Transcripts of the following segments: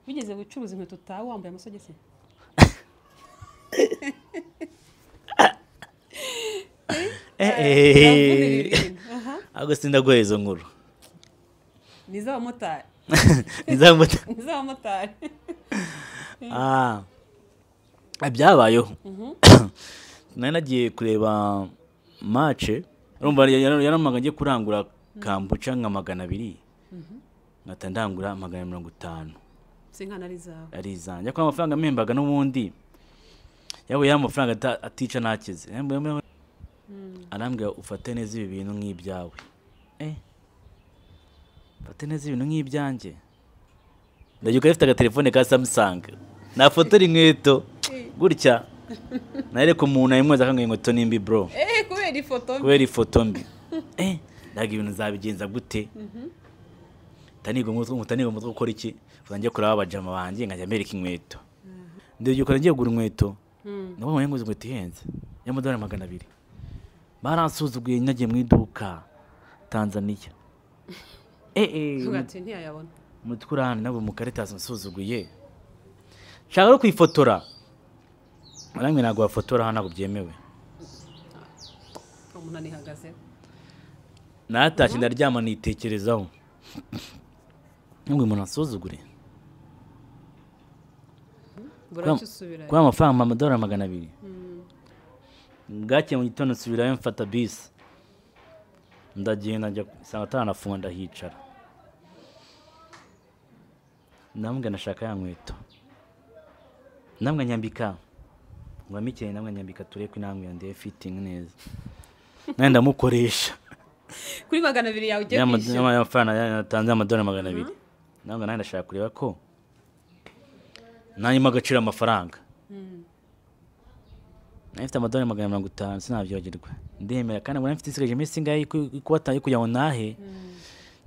Wigeze gucuruza inkweto utawe wambaye amasogisi? Ahubwo sindaguha izo nkuru. Ni iz'abamotari. Ni iz'abamotari. Ni iz'abamotari. Ah, byabayeho. Nari nagiye kureba match, urumva yaramaga ngiye kurangura kambuca nka 200. Ngata ndangura 150. Sinkana ari zawe. Ari izanjye. Ko amafaranga mpembaga n'ubundi. Yawe ya amafaranga atica nakize. Arambwira ufate neza ibi bintu nk'ibyawe. Fate neza ibintu nk'ibyanjye. Ndagiye afite agatelefone ka Samsung. Nafotora inkweto gutya. Nareko umuntu ayimweza akanga inkweto nimbi bro. Kubera ifoto mbi. Kubera ifoto mbi. Ndaga ibintu zabigenza gute? Tanigo umutwe ukora iki? Uzanjye kuraba abajama banje nkajya mbereka inkweto. Ndagiye ngiye gura inkweto. Nabonye nguze inkweto ihenze y'amadolari 200. Baransuzuguye nagiye mu iduka Tanzania. Ugati ntiyayabona. Mutwe nabo mu Caritas nsuzuguye. Nshaka no kwifotora. Namwe ntabwo bafotora hano ntabwo byemewe. Umuntu anihagaze. Natashye ndaryama nitekerezaho. Nubwo umuntu asuzugure. Buracusubira. Kwa amafaranga amadolari 200. Bwakeye mu gitondo nsubirayo mfata bisi. Ndagenda njya sanga atanafunga ndahicara. Namwe nashaka ya nkweto. Namwe nyambika. Ngwamikeye namwe nyambika tureko namwe ndeye fitting neza. Nandi ndamukoresha. Kuri 200 yawe ugiye kwishyura. Amafaranga yatanze amadolari 200. Namwe nandi ndashaka kureba ko nanyuma agaciro amafaranga. Nafite amadolari 150 sinabyibagirwa. Ndemera kandi ngo nafite isigaje iminsi ingahe kubataye kugira ngo nahe.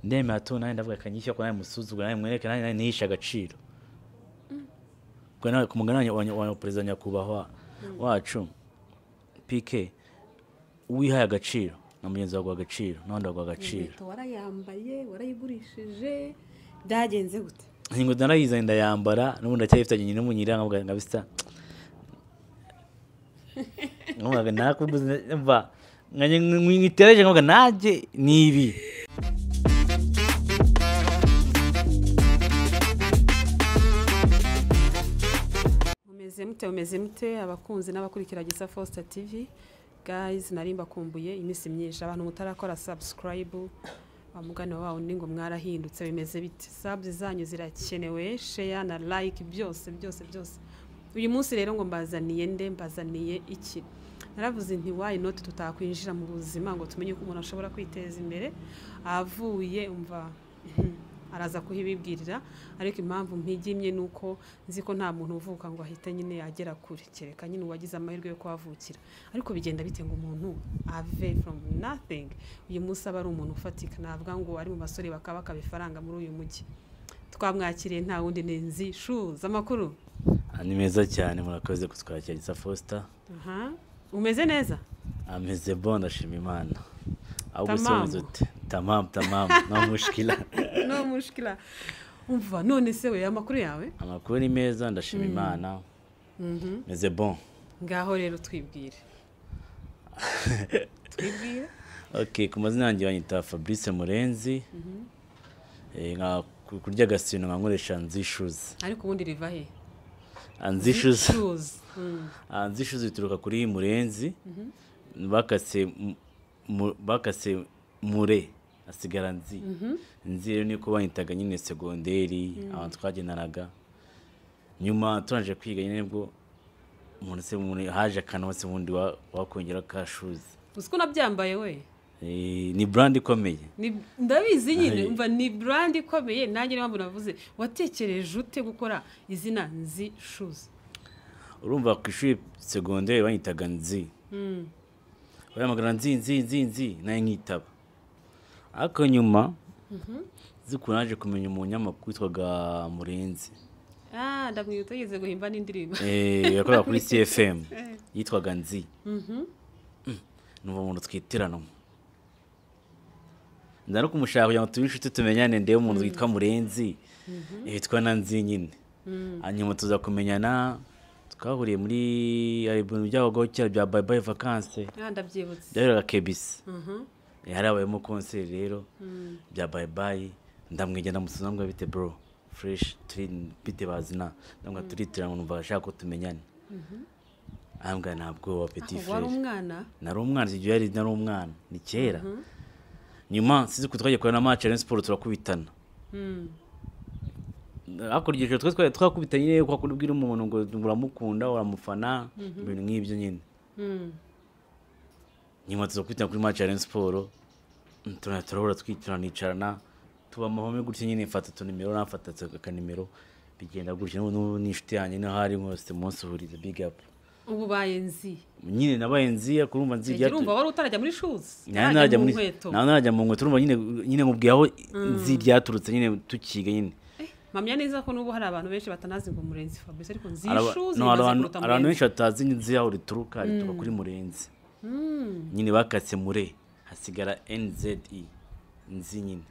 Ndemera tu nawe ndavuga kanyishya ko nawe musuzugura nawe mwereke nawe nihisha agaciro. Kwa nawe kumugana wa president nyakubahwa wacu PK wihaye agaciro na mugenzi wawe agaciro n'abandi baguha agaciro. Warayambaye warayigurishije byagenze gute? Ingo narayizanye ndayambara n'ubundi ndacyayifitanye nyine umunyira nkavuga ngabisa. Nkavuga nakuguze mva nkitereje nkavuga naje nibi. Mumeze mute abakunzi n'abakurikira Gisa Foster TV. Guys, narimba kumbuye iminsi myinshi abantu mutarakora subscribe bamugane wawo ningo mwarahindutse bimeze bite? Subs zanyu zirakenewe, share na like byose byose byose. Uyu munsi rero ngo mbazaniye nde, mbazaniye iki? Naravuze nti why not tutakwinjira mu buzima ngo tumenye ko umuntu ashobora kwiteza imbere avuye umva araza kuhibibwirira, ariko impamvu mpigimye nuko nzi ko nta muntu uvuka ngo ahite nyine agera kure kereka nyine uwagize amahirwe yo kuhavukira. Ariko bigenda bite ngo umuntu ave from nothing uyu munsi aba ari umuntu ufatika, navuga ngo ari mu basore bakaba kabifaranga muri uyu mujyi. Twamwakiriye nta wundi ni Nzi Shoes. Amakuru ni meza cyane, murakoze kutwakira Gisa Foster. Umeze neza? Ameze bon, ndashima Imana. Ahubwo se umeze ute? Tamam tamam, no mushkila. No mushkila. Umva none se we amakuru yawe? Amakuru ni meza ndashima Imana. Meze bon. Ngaho rero twibwire. Twibwire. Okay, ku mazina yanjye banyita Fabrice Murenzi. Nka kurya gasino nkoresha Nzi Shoes. Ariko ubundi riva he? Nzi Shoes. Nzi Shoes bituruka kuri Murenzi. Bakase mure asigara nzi. Nzi rero niko banyitaga nyine segonderi abantu twagendanaga. Nyuma turanje kwiga nyine bwo umuntu se umuntu haje akantu se ubundi wakongera ka shoes. Uzi ko nabyambaye we? Ni brand ikomeye. Ndabizi nyine umva ni brand ikomeye nanjye niyo mpamvu navuze watekereje ute gukora izina Nzi Shoes? Urumva ku ishuri segonderi banyitaga Nzi. Baramagana nzi nzi nzi nzi naye nkitaba. Ariko nyuma zikunaje kumenya umunyamakuru witwaga Murenzi. Ndamwibuka yigeze guhimba n'indirimbo. Yakoraga kuri CFM yitwaga Nzi. Numva umuntu twitiranwa. Ndano kumushaka kugira ngo tube inshuti tumenyane ndebe umuntu witwa Murenzi yitwa na Nzi nyine. Hanyuma tuza kumenyana, twahuriye muri ibintu byabagaho kera bya Bye Bye Vacances. Ndabyibutse. Byaberaga KBC. Harabayemo concert rero bya Bye Bye, ndamwegera ndamusubiza ngo bite bro, fresh turi bite bazina, ndamwa turitirana numva ashaka ko tumenyana. Ambwa ntabwo wa petit frère. Wari umwana? Nari umwana igihe yari nari umwana, ni kera. Nyuma sizi ko twagiye kurana match ya Rayon Sports turakubitana. Hakurya twe twakubitanye nyine kwa kubwira umuntu ngo uramukunda uramufana ibintu nk'ibyo nyine. Nyuma tuzakubitana kuri match ya Rayon Sports turahura twicarana nicarana tuba amahome gutya nyine, mfata utunimero nafata akanimero bigenda gutya. N'ubu ni inshuti yanjye niho hari hose umunsi uhuriza big up. Ubu baye nzi nyine nabaye nzi kurumva nzi rya urumva wari utarajya muri shoes narajya muri narajya mu nkweto urumva nyine nyine nkubwiye aho nzi ryaturutse nyine tukiga nyine. Mpamya neza ko n'ubu hari abantu benshi batanazi ngo Murenzi Fabrice, ariko nzi shoes no abantu benshi batazi nzi aho rituruka kuri Murenzi. Nyine bakatse mure hasigara NZE nzi nyine.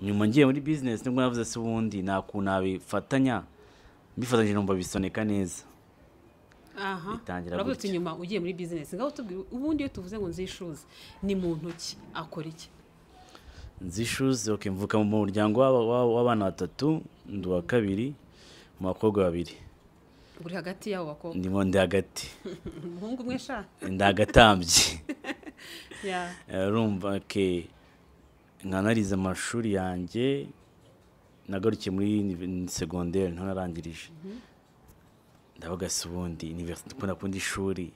Nyuma ngiye muri business nibwo navuze se ubundi nakunabifatanya mbifatanyije numva bisoneka neza. Aha uravuze inyuma ugiye muri business ngaho tubwire ubundi iyo tuvuze ngo nzi shoes ni muntu ki akora iki? Nzi shoes okay, mvuka mu muryango w'abana batatu, ndi wa kabiri mu bakobwa babiri. Uri hagati yabo bakobwa? Ndimo ndi hagati. Umuhungu umwe sha? Ndagatambye. Yeah. Urumva ke nkanarize amashuri yanjye nagarukiye muri secondaire ntarangirije. Ndavuga se ubundi university ukunda kundi ishuri,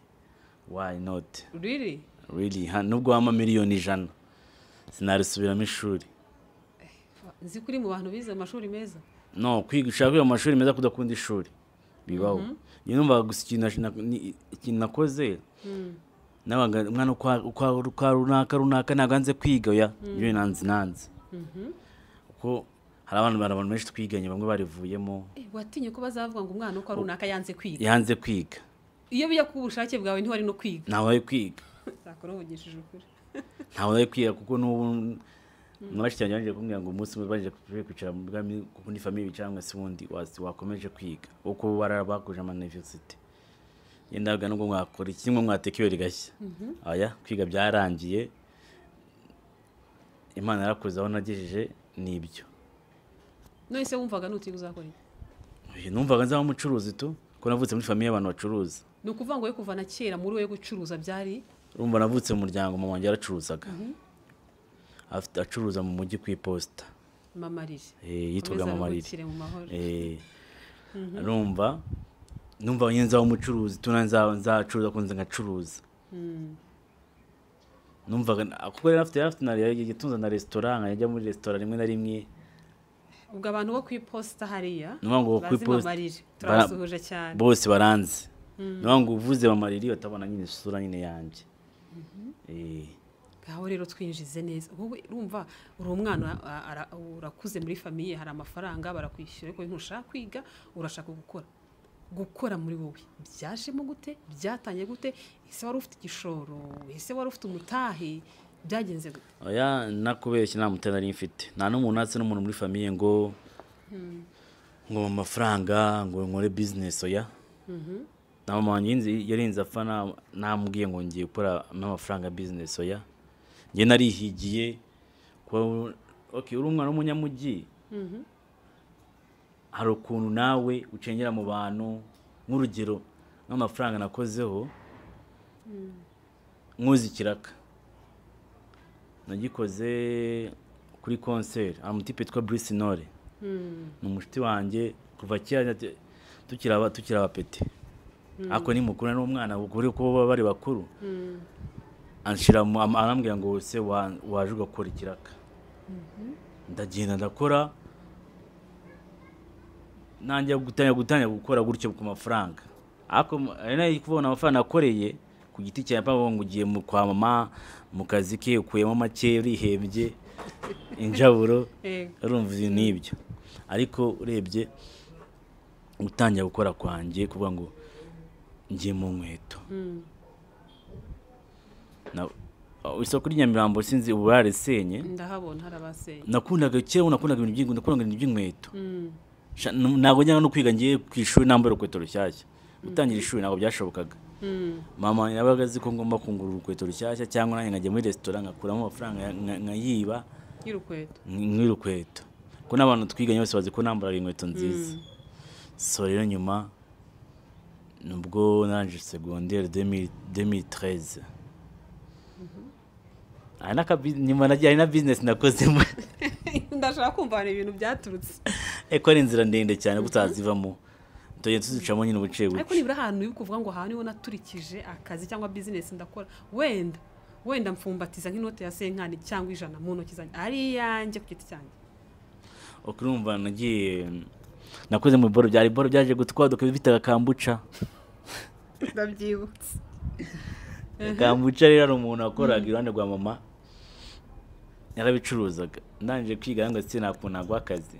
why not? Really? Really, nubwo wama miliyoni 100 sinarisubiramo ishuri. Nzi kuri mu bantu bize amashuri meza. No, kwiga ushaka kwiga amashuri meza kudakunda ishuri bibaho. Njye numva gusa ikintu nakoze nabaga umwana kwa runaka runaka ntabwo anze kwiga oya, njye nanze. Kuko hari abantu benshi twiganye bamwe barivuyemo. Watinye ko bazavuga ngo umwana uko runaka yanze kwiga. Yanze kwiga. Iyo bijya ku bushake bwawe ntiwari no kwiga. Ntawe ari kwiga. Zakora uvugishije ukuri. Ntawe ari kwiga kuko n'ubu mwashyize yanjye kumbwira ngo umunsi umwe baje kwicara mu bwami kuko ni famille bicara se ubundi wakomeje kwiga uko barabakuje ama university. Yendaga nubwo mwakora iki ngo mwateka iyo rigashya. Aya kwiga byarangiye. Imana yarakoze aho nagejeje nibyo. None se wumvaga nutiga uzakora iki? Numvaga nzaba umucuruzi tu, ko navutse muri famille y'abantu bacuruza. Ni ukuvuga ngo we kuva na kera muri we gucuruza byari? Urumva navutse mu muryango mama wanjye yaracuruzaga. Afite acuruza mu mujyi ku iposita. Mamarire. Yitwaga Mamarire. Urumva numva nyine nzaba umucuruzi tu, nzacuruza kunze ngacuruza. Numvaga kuko yari afite na yagitunza na restaurant, nkajya muri restaurant rimwe na rimwe. Ubwo abantu bo ku iposita hariya ngo ku iposita turabasuhuje cyane bose baranze. Ngo uvuze Mamarire batabona nyine isura nyine yanjye. Ngaho rero twinjize neza. Wowe urumva uri umwana urakuze muri famille hari amafaranga barakwishyura ariko ntushaka kwiga urashaka gukora. Gukora muri wowe byajemo gute? Byatangiye gute? Ese wari ufite igishoro? Ese wari ufite umutahe? Byagenze gute? Oya nakubeshye nta mutahe nari mfite. Nta n'umuntu natse n'umuntu muri famille ngo ngo amafaranga ngo nkore business oya. Na mama wanjye yarinze apfa namubwiye ngo ngiye gukora amafaranga business oya. Njye narihigiye kuba okay uri umwana w'umunyamujyi. Hari ukuntu nawe ucengera mu bantu nk'urugero nk'amafaranga nakozeho nkuzi kiraka nagikoze kuri concert amutipe twa Bruce Nore. Ni umushuti wanjye kuva kera tukiri abapeti. Ako ni mukuru n'umwana ukuri ko bari bakuru. Anshira arambwira ngo se waje ugakora ikiraka. Ndagenda ndakora nanjye gutangira gukora gutyo ku mafaranga. Ako ari kubona amafaranga nakoreye ku giti cya papa ngo ugiye mu kwa mama mu kazi ke ukuyemo make urihebye injaburo urumva nibyo. Ariko urebye gutangira gukora kwanjye kuvuga ngo ngiye mu nkweto. Na isoko ry'Nyamirambo sinzi ubu barasenye. Ndahabona harabasenye. Nakundaga kera nakundaga ibintu by'inkweto, nakundaga ibintu by'inkweto. Ntabwo njya no kwiga, ngiye ku ishuri nambaye urukweto rushyashya. Gutangira ishuri ntabwo byashobokaga. Mama yabaga azi ko ngomba kungura urukweto rushyashya, cyangwa nanjye nkajya muri resitora ngakuramo amafaranga nkayiba y'urukweto. Nk'urukweto, kuko n'abantu twiganye bose bazi ko nambaraga inkweto nziza. So rero nyuma nubwo narangije secondaire 2013, hari nyuma nagiye, hari na business nakozemo. Ndashaka kumva hari ibintu byaturutse. Eko ari inzira ndende cyane ko utazivamo, tugenda tuzicamo nyine ubuce Ariko buce. Nibura ahantu uri kuvuga ngo aha niho naturikije akazi cyangwa business ndakora, wenda mfumbatiza nk'inote ya cinquante cyangwa 100 mu ntoki zanjye, ari iyanjye ku giti cyanjye. Urumva nagiye nakoze mu boro, byari boro byaje gutwaduka bitaga kambuca. Ndabyibutse. Kambuca rero ari umuntu wakoraga iruhande rwa mama, yarabicuruzaga. Ndangije kwiga ngo sinakuntu naguha akazi.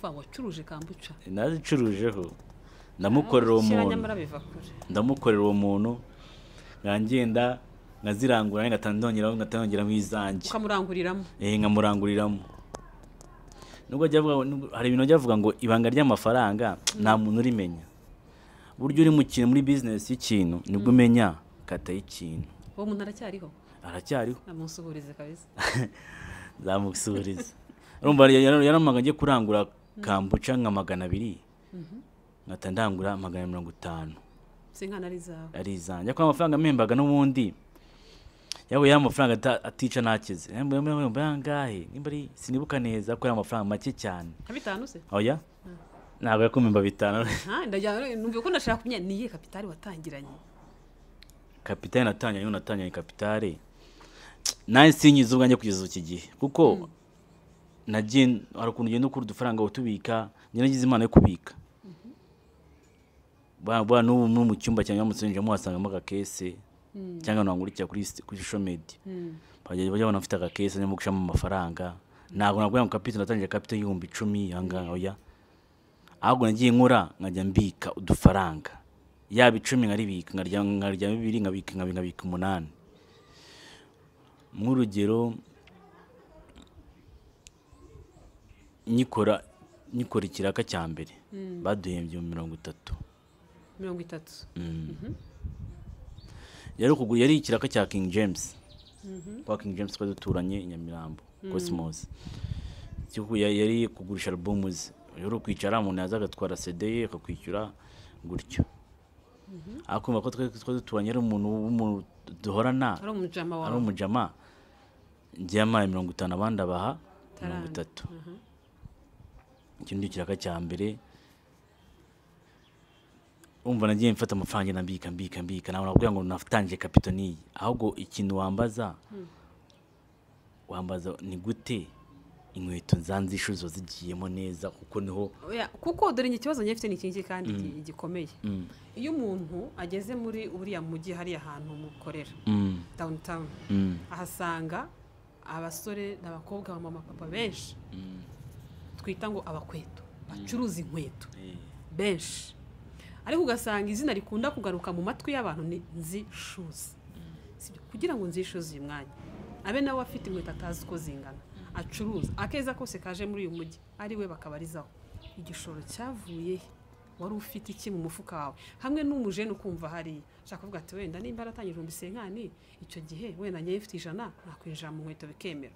Fa wacuruje kambuca? Nazicurujeho, ndamukorera uwo Kera muntu. Nyamara biva kure. Ndamukorera uwo muntu, ngenda nkazirangura, ngahita nongeramo izanjye. Ukamuranguriramo? Eh, nkamuranguriramo. Nubwo ajya avuga hari ibintu ajya avuga ngo ibanga ry'amafaranga nta muntu urimenya. Buryo uri mu kintu, muri business y'ikintu, nibwo umenya kata y'ikintu. Uwo muntu aracyariho? Aracyariho. Namusuhurize kabisa. Zamusuhuriza. Urumva yarampaga njye kurangura kambuca nka 200, nkahita ndangura 150. Cinquante ari zawe? Ari izanjye, ariko amafaranga mpembaga n'ubundi yawe yari amafaranga atica ntakize. Yambaye angahe nimba ari, sinibuka neza, ko yari amafaranga make cyane. Nka 5 se? Oya, ntabwo yakumpemba 5. Ha, ndagira numva ko ndashaka kumenya ni iyihe capital watangiranye. Capital natangiranye, natangiranye capital nanjye sinyize ubwanjye kugeza iki gihe, kuko nagiye, hari ukuntu ugenda ukura udufaranga utubika. Njye nagize impano yo kubika. Ba n'ubu no mu cyumba cyanjye uramutse winjiyemo wasangamo agakese, cyangwa abantu bankurikira kuri social media bajya babona mfite agakese ndimo gushiramo amafaranga. Ntabwo nabwo ngo capital natangije capital y'10,000 ahangaha, oya. Ahubwo nagiye nkora nkajya mbika udufaranga, yaba 10 nkaribika, nkarya 2 nkabika, nkabika 8. Nk'urugero, nyikora ikiraka cya mbere baduhembye mu 30. 30? Yari ukuguru, yari ikiraka cya King James, kwa King James twari duturanye i Nyamirambo Cosmos. Yari kugurisha album ze. Yari ukwicara, umuntu yaza agatwara CD ye akakwishyura gutyo. Ariko urumva ko twari duturanye, ari umuntu w'umuntu duhorana. Ari umujama Ari wawe. umujama. Njye yampaye 50, abandi abaha 30. Iki ni ikiraka cya mbere. Umva, nagiye mfata amafaranga ngenda mbika, mbika, mbika. Ntabwo nakubwira ngo natangiye capital n'iyi. Ahubwo ikintu wambaza ni gute inkweto nzanzishu ziba zigiyemo neza, kuko niho. Oya, kuko dore njye ikibazo njye mfite ni iki ngiki kandi gikomeye. Iyo umuntu ageze muri uriya mujyi, hariya hantu mukorera, downtown, ahasanga abasore n'abakobwa, abamama, papa benshi twita ngo abakweto, bacuruza inkweto benshi, ariko ugasanga izina rikunda kugaruka mu matwi y'abantu ni Nzi Shoes. Sibyo? Kugira ngo Nzi Shoes uyu mwanya abe nawe afite inkweto atazi uko zingana, acuruza akeza kose kaje muri uyu mujyi ari we bakabarizaho, igishoro cyavuye he? Wari ufite iki mu mufuka wawe? Hamwe n'umujene ukumva hariya ashaka kuvuga ati wenda nimba aratangije 50,000 icyo gihe, wenda ngewe mfite 100 nakwinjira mu nkweto bikemera.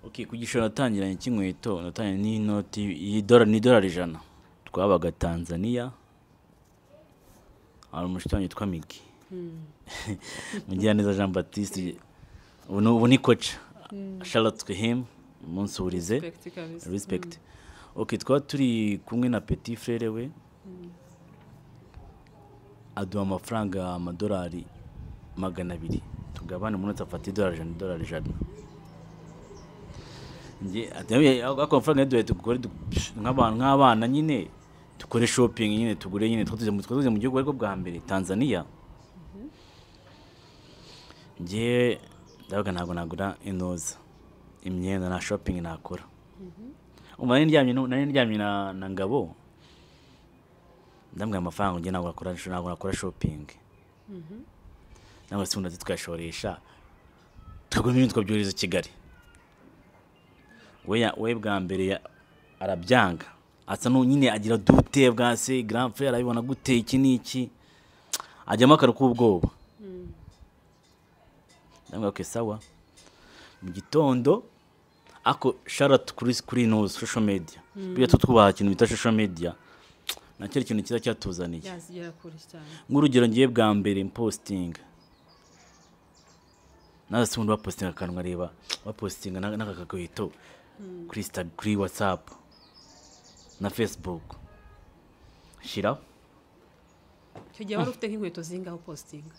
Okay, ku gishoro natangiranye cy'inkweto, natangiranye n'inoti y'idolari, ni idolari 100. Twabaga Tanzania, hari umushuti wanjye witwa Migi Mugiraneza Jean Baptiste, ubu ni coach. Shout out to him, umunsi Respect kabisa. Respect. Okay, twaba turi kumwe na petit frère we, aduha amafaranga amadolari 200, tugabane, umuntu afata idolari 100, idolari 100. Njye ati ako amafaranga yaduhaye tugure nk'abantu, nk'abana nyine, dukore shopping nyine, tugure nyine. Twatuze mu gihugu ariko bwa mbere Tanzania. Njye ndavuga ntabwo nagura inoza imyenda na shopping nakora. Umva, nari ndyamye na Ngabo, ndambwira amafaranga njye ntabwo nakora shopping, ntabwo se ubundi tukayashoresha tukagura ibintu tukabyohereza i Kigali. We bwa mbere arabyanga. Asa no nyine agira dute bwa se grand frère arabibona gute iki n'iki, ajyamo akantu k'ubwoba. Ndamubwira okay sawa. Mu gitondo ako shout kuri no social media, buriya twubaha ikintu bita social media, nacyo ari ikintu cyiza cyatuzaniye. Yazigera kure cyane. Nk'urugero ngiye bwa mbere mpostinga, nawe se ubundi bapostinga akantu nkareba bapostinga n'aka kagahito kuri Insta, kuri WhatsApp na Facebook, shiraho. Icyo gihe wari ufite nk'inkweto zingaho postinga?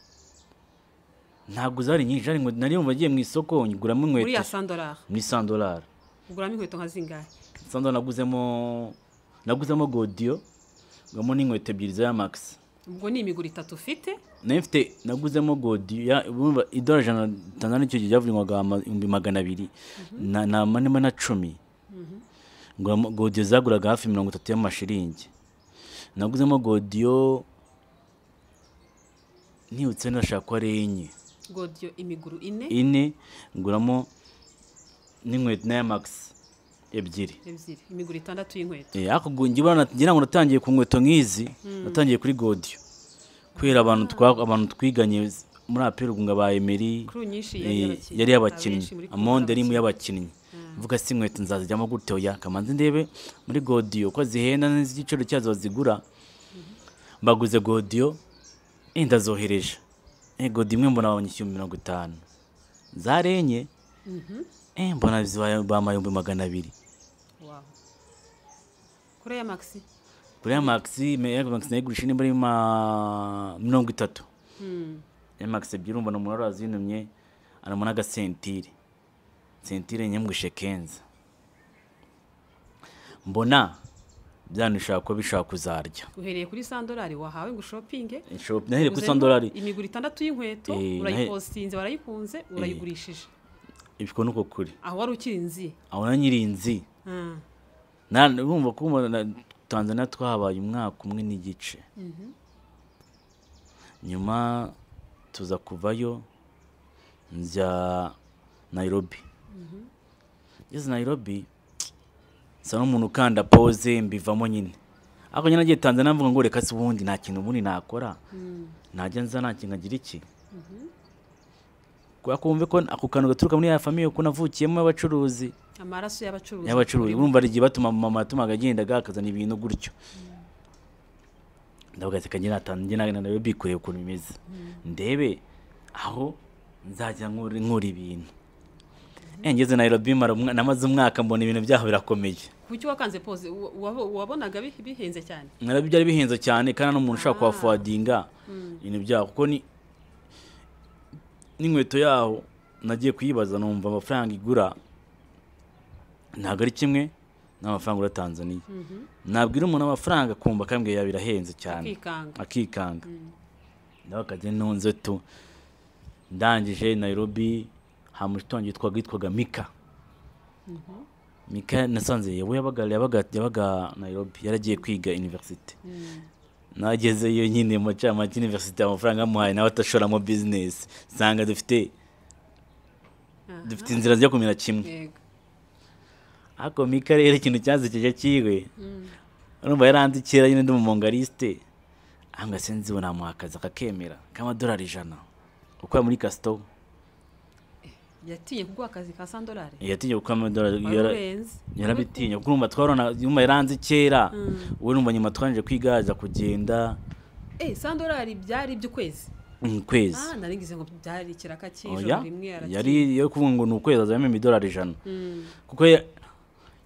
Ntabwo zari nyinshi, zari nari numva agiye mu isoko nguramo Muri ya inkweto. $100? Muri $100. Uguramo inkweto nka zingahe? $100 naguzemo godiyo, nguramo n'inkweto ebyiri za Max. Ubwo ni imiguru itatu ufite. Nari mfite, naguzemo godiyo urumva idolari 100 Tanzania icyo gihe ryavunjwaga 200,000 na manima na 10. Nguramo godiyo zaguraga hafi 30 y'amashiringi. Naguzemo godiyo nibutse nashaka ko ari enye. Godiyo imiguru ine. Ine, nguramo n'inkweto na Max ebyiri. Ebyiri, imiguru itandatu y'inkweto. Ariko ngira ngo natangiye ku nkweto nk'izi, natangiye kuri godiyo kubera abantu twiganye muri APR ngo ba Emery, Crew nyinshi yari y'abakinnyi. Yari y'abakinnyi. Abenshi muri crew Amonde yari mu y'abakinnyi. y'abakinnyi. Mvuga si inkweto nzazijyamo gute? Oya, kamanzi ndebe muri godiyo ko zihenda n'igiciro cyazo bazigura. Mbaguze godiyo, ndazohereje. Godiyo imwe mbona babanyishyuye 50, zarenye, mbona zibaye bampaye 200,000. Wow. Kuri ya Maxi? Kuri ya Maxi, ya Maxi nayigurisha nimba ari ma 30. Ya Maxi ebyiri, urumva ni umuntu wari wazintumye, aramo n'agasentire, sentire nyamwishe kenza, mbona byantu ko bishobora kuzarya. Uhereye kuri $100 wahawe ngo ushopinge. Nahereye kuri Uguzemo $100. imiguru itandatu y'inkweto. Urayipostinze, warayikunze, urayigurishije. Ibyo ni uko kuri. Aho wari ukiri nzi? Aho na nyirinzi. Urumva ko na Tanzania twahabaye umwaka umwe n'igice, nyuma tuza kuvayo njya Nairobi. Ngeze Nairobi nsa n'umuntu ukanda pause, mbivamo nyine. Ariko nyine nagiye Tanzania mvuga ngo reka se ubundi nta kintu ubundi nakora, najya nza nta kintu nkagira iki, kubera ko wumve ko ako kantu gaturuka muri ya famille ko navukiyemo y'abacuruzi. Amaraso y'abacuruzi. Y'abacuruzi. Urumva hari igihe batuma mama yatumaga agendaga akazana ibintu gutyo. Ndavuga ati kanjye natangiye na Nairobi kureba ukuntu bimeze, ndebe aho nzajya nkura ibintu. Ngeze Nairobi namaze umwaka, mbona ibintu byaho birakomeye. Kuki wakanze pause? Wabonaga bihenze cyane? Nairobi byari bihenze cyane, kandi n'umuntu ushaka kuhaffordinga ibintu byaho, kuko ni n'inkweto yaho nagiye kuyibaza numva amafaranga igura ntabwo ari kimwe n'amafaranga ura Tanzania. Nabwira umuntu amafaranga akumva akambwira birahenze cyane. Akikanga. Akikanga. Nawe akajya ntunze tu. Ndangije Nairobi ha mushiki wanjye yitwaga Mika. Mika nasanze yewe yabaga Nairobi, yaragiye kwiga university. Nagezeyo nyine mu cyama cy'university, amafaranga amuhaye nawe atashoramo business, nsanga dufite inzira zijya kumera kimwe. Ariko Mika rero ikintu cyansekeje cyiwe, urumva yaranze kera nyine ndi umumongaliste, ahanga sinzi ubu namuha akazi akakemera k'amadolari 100 ukora muri Castor. Yatinye kuguha akazi ka $100? Yatinye kuguha amadolari, Wari urenze. Yarabitinye kuko urumva twarona nyuma yaranze kera, we urumva nyuma twanje kwiga aza kugenda. $100 byari iby'ukwezi? Kwezi. Nari ngize ngo byari ikiraka cy'ijoro Oya, rimwe yaratinye. yari yo kuvuga ngo ni ukwezi azamo imidolari 100. Kuko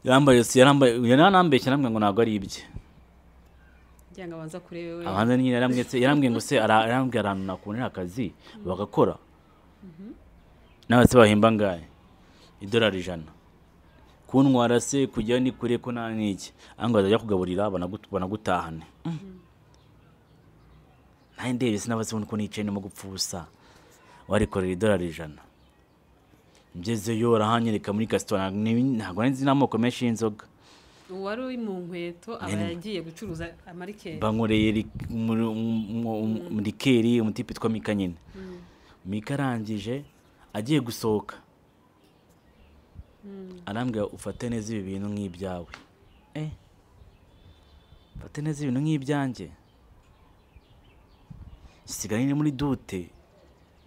yambaye yarambaye yaranambeshye arambwira ngo ntabwo ari ibye. Kugira ngo abanze kurebe we. Abanza nyine yarambwiye se, yarambwiye ngo se arambwira ahantu nakubonera akazi bagakora. Nawe se bahemba angahe? Idolari 100. Kuntwara se kujya ni kure ko nta n'iki. Ahubwo bazajya kugaburira banagutahane. Nanjye ndebye sinaba uko nicaye ndimo gupfa ubusa. Warikorera idolari 100. Ngezeyo arahanyereka muri resitora, ntabwo nari nzi n'amoko menshi y'inzoga. Uwari uri mu nkweto aba yagiye gucuruza amarikeri. Bankoreye rikeri, umutipe witwa Mika nyine. Mika arangije agiye gusohoka arambwira ufate neza ibi bintu nk'ibyawe. Mfate neza ibintu nk'ibyanjye. Sigaye ni muri dute.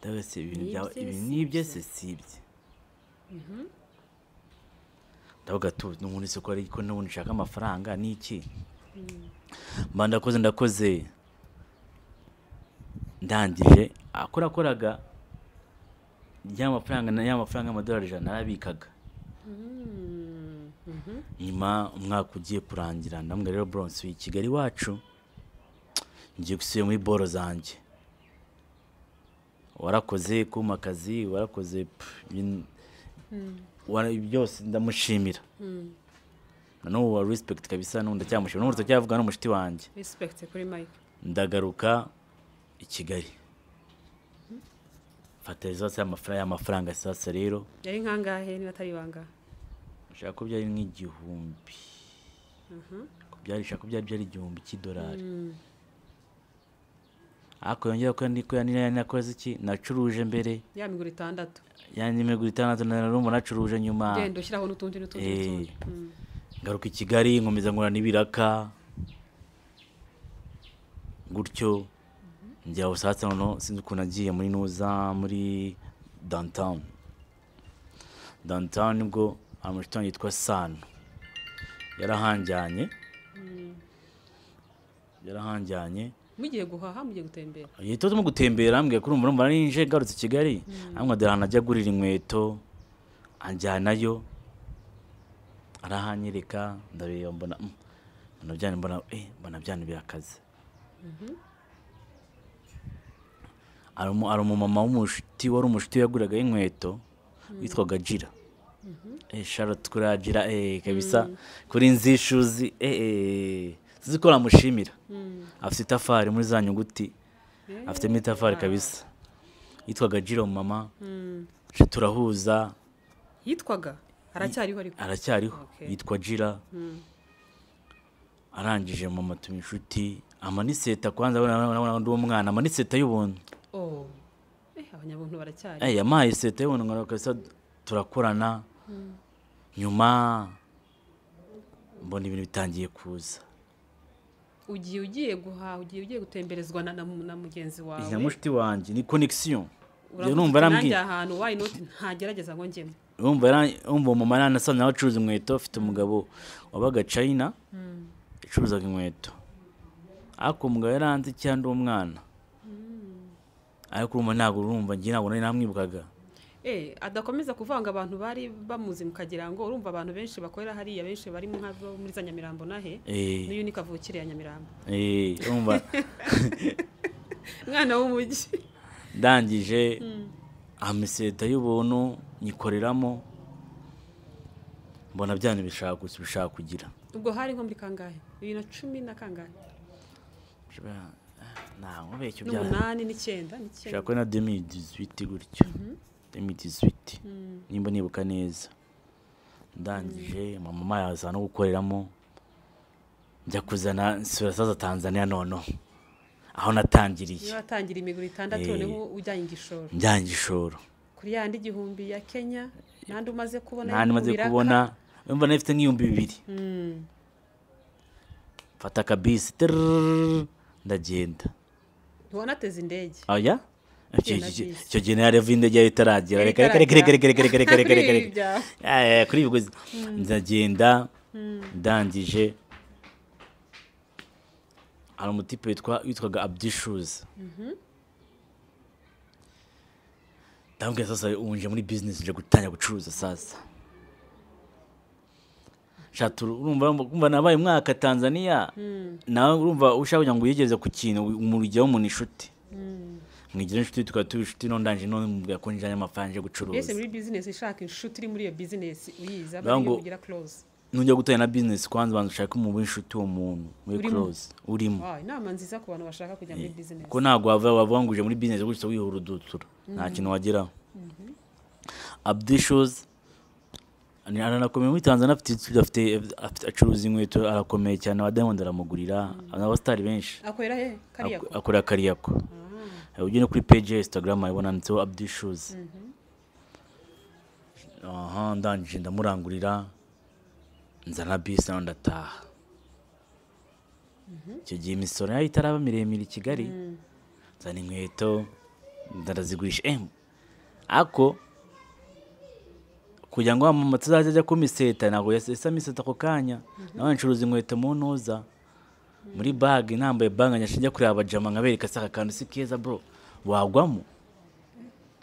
Ndabese ibintu byawe ibi nibye se sibye. Ndavuga tu n'ubundi se ko ariko n'ubundi nshaka amafaranga niki. Mba ndakoze ndangije akorakoraga ya mafaranga na ya mafaranga amadolari 100 narabikaga. Nyuma umwaka ugiye kurangira ndambwira rero bro nsuye i Kigali wacu ngiye gusubira muri boro zanjye. Warakoze kuma akazi warakoze byose ndamushimira. Nanubu wa respect kabisa n'undi ndacyamushimira n'ubu ndacyavuga n'umushiti wanjye. Respect kuri Mike. Ndagaruka i Kigali. Fata zose amafaranga sasa rero. Yari nkangahe niba atari ibanga? Ushaka ko byari nk'igihumbi. Ko byari shaka ko byari igihumbi cy'idolari. Ako yongera ko ndiko nakoze iki nacuruje mbere. Ya miguru 6. Ya miguru 6 narumva nacuruje nyuma. Genda ushyiraho n'utundi n'utundi. Ngaruka i Kigali nkomeza nkora n'ibiraka. Gutyo njya usatse nono sinzi ukuntu nagiye muri Nuza muri downtown. Downtown nibwo amushitanyi yitwa Sano. Yarahanjyanye. Yarahanjyanye. Mugiye guhaha mugiye gutembera. Yitoze mu gutembera ambwiye kuri urumva nari ngarutse i Kigali. Amwe dore ahantu ajya agurira inkweto anjyanayo. Arahanyereka ndareba mbona mbona mbona mbona byane birakaze. Ari umumama w'umushuti wari umushuti yaguraga inkweto witwaga Jira. Charlotte kuri Jira kabisa kuri nzishuzi sizi ko ramushimira. Afite itafari muri za nyuguti. Afite itafari kabisa. Yitwaga Jira umumama. Turahuza. Yitwaga aracyariho ariko. Aracyariho. Yitwa Jira. Arangije mama tuma inshuti amaniseta kwanza abona ndi umwana amaniseta y'ubuntu. Oh. Abanyabuntu baracyari. Yampaye seta y'ubuntu ngo kabisa turakorana. Nyuma mbona ibintu bitangiye kuza. Ugiye guhaha ugiye gutemberezwa na mugenzi wawe. Na mushiti wanjye ni connection. Urumva arambwiye ahantu why not ntagerageza ngo njyemo. Urumva umumama nasanze nawe acuruza inkweto afite umugabo wabaga China. Icuruzaga inkweto. Ariko umugabo yaranze cyangwa umwana. Ariko urumva ntabwo urumva ngiye ntabwo nari namwibukaga. Adakomeza kuvanga abantu bari bamuzi mukagira ngo urumva abantu benshi bakorera hariya benshi bari mu nka muri za Nyamirambo nahe. N'uyu ni kavukire ya Nyamirambo. Urumva. Mwana w'umujyi. Ndangije amiseta y'ubuntu nyikoreramo mbona byane bishaka kugira. Ubwo hari nko muri kangahe? 2010 na kangahe? Nta ngubeshyo bya 8 9 9. Shaka na 2018 gutyo. 2018. Nimba nibuka neza. Ndangije mama yaza no gukoreramo njya kuzana nsura saza Tanzania nono. Aho natangiriye. Niba watangira imiguru 6 noneho ujyanye igishoro. Njyanye igishoro. Kuri yandi igihumbi ya Kenya nandi umaze kubona. Nandi umaze kubona. Umva nafite nk'ibihumbi 2000. Fata kabisi ndagenda. Ntiwanateze indege? Oya. Icyo gihe nari indege yari itaragera. Reka reka reka reka reka reka reka reka. Kuri ibigozi ndagenda ndangije. Hari umutipe witwaga Abdi Shoes. Ndamubwira sasa unje muri business nje gutangira gucuruza sasa. Shatura urumva nabaye umwaka Tanzania nawe urumva ushaka kugira ngo uyigeze ku kintu umurujyaho umuntu inshuti. Mwigira inshuti tukaba turi inshuti none ndanje none mubwira ko njanye amafaranga nje gucuruza. Yese muri business ishaka inshuti iri muri iyo business uyiza bari kugira close. Nujya gutangira na business kwanza banza ushaka umuntu w'inshuti uwo muntu muri close urimo. Inama nziza ku bantu bashaka kujya muri business. Ko ntago wava nguje muri business gutyo wihura udutura. Nta kintu wageraho. Abdi Shoes aranakomeye muri Tanzania afite acuruza inkweto arakomeye cyane wa Diamond aramugurira n'abastari benshi. Akorera he? Kariyako. Akorera Kariyako. Ujye no kuri page ya Instagram ayibona handitseho Abdi Shoes. Ndangije ndamurangurira nzana bisi naho ndataha. Icyo gihe imisoro yari itaraba miremire i Kigali. Nzana inkweto ndarazigurisha ako kugira ngo mama tuzajya ajya kumiseta, ntabwo yasa miseta ako kanya. Nawe ncuruza inkweto mu ntuza muri bag, nambaye bag njya kureba abajama nkabereka saka kantu si keza bro wagwamo.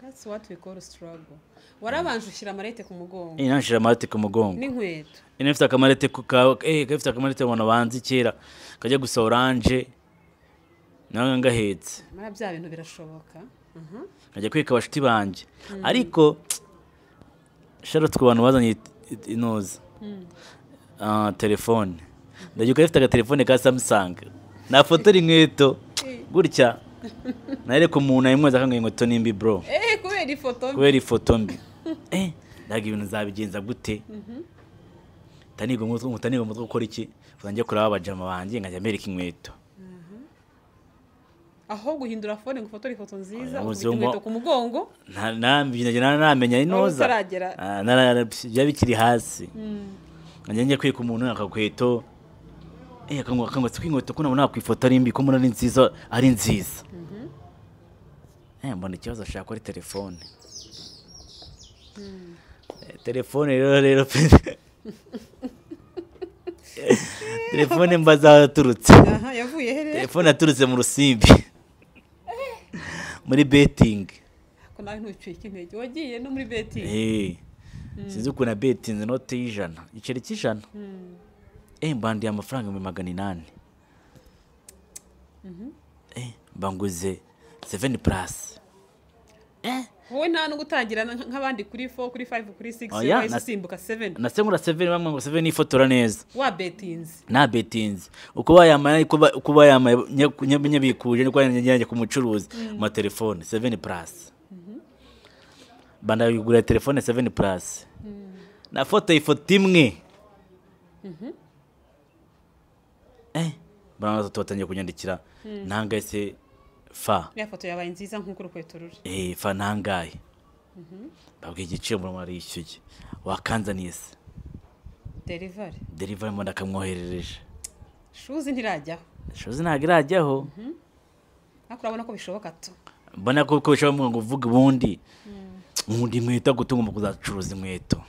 That's what we call struggle. Warabanje ushyira amarete ku mugongo. Nanshira amarete ku mugongo n'inkweto. Nafite akamarete ku ka gafite akamarete abantu banzi kera kajya gusa orange nawe ngahetse. Mara bya bintu birashoboka. Nkajya kwika abashuti banje. Ariko Charlotte ku bantu bazanye inoza telefone. Ndagiye ifite agatelefone ka Samsung. Nafotora inkweto gutya. Nareko umuntu ayimweza akanga inkweto nimbi bro. Kubera ifoto mbi. Kubera ifoto mbi. Ndaga ibintu zabigenza gute? Tanigo mutwe gukora iki? Ngiye kuraba abajama banje nkajya mbereka inkweto. Aho guhindura phone ngo ufotore ifoto nziza ufite inkweto ku mugongo. Nta inoza. Byaba bikiri hasi. Njye kwika umuntu akakweto. Akangwa inkweto ko nabona kwifota ari mbi ko mbona ari nziza ari nziza. Mbona ikibazo ashaka kuri telefone. Telefone rero telefone mbaza yaturutse. Yavuye he rero? Telefone yaturutse mu Rusimbi. Muri betting. Ko nawe ntucike intege wagiye no muri betting. Sinzi ukuntu betinze note y'ijana, igiceri cy'ijana. Mbandiye amafaranga 800. Mbanguze 7 plus. Wowe nta no gutangira nk'abandi kuri 4, kuri 5, kuri 6, wahise usimbuka 7. Nasengura 7 bamwe ngo 7 ifotora neza. Wa betinze. Na betinze. Uko bayamaye uko bayamaye nyabikuje niko yanjye ku mucuruzi ma telefone 7 plus. Banda yigura telefone 7 plus. Na foto ifoto imwe. Bana tubatangiye kunyandikira nangaye se fa. Ya foto yabaye nziza nkuko urukweto ruri. Fa nangaye. Babwiye igiciro muri marishyuye. Wakanzaniye se. Delivery. Delivery mo ndakamwoherereje. Shoes ntirajyaho. Shoes ntago irajyaho. Ariko urabona ko bishoboka to. Mbona ko bishoboka ngo uvuge ubundi. Ubundi inkweto gutungoma kuzacuruza inkweto.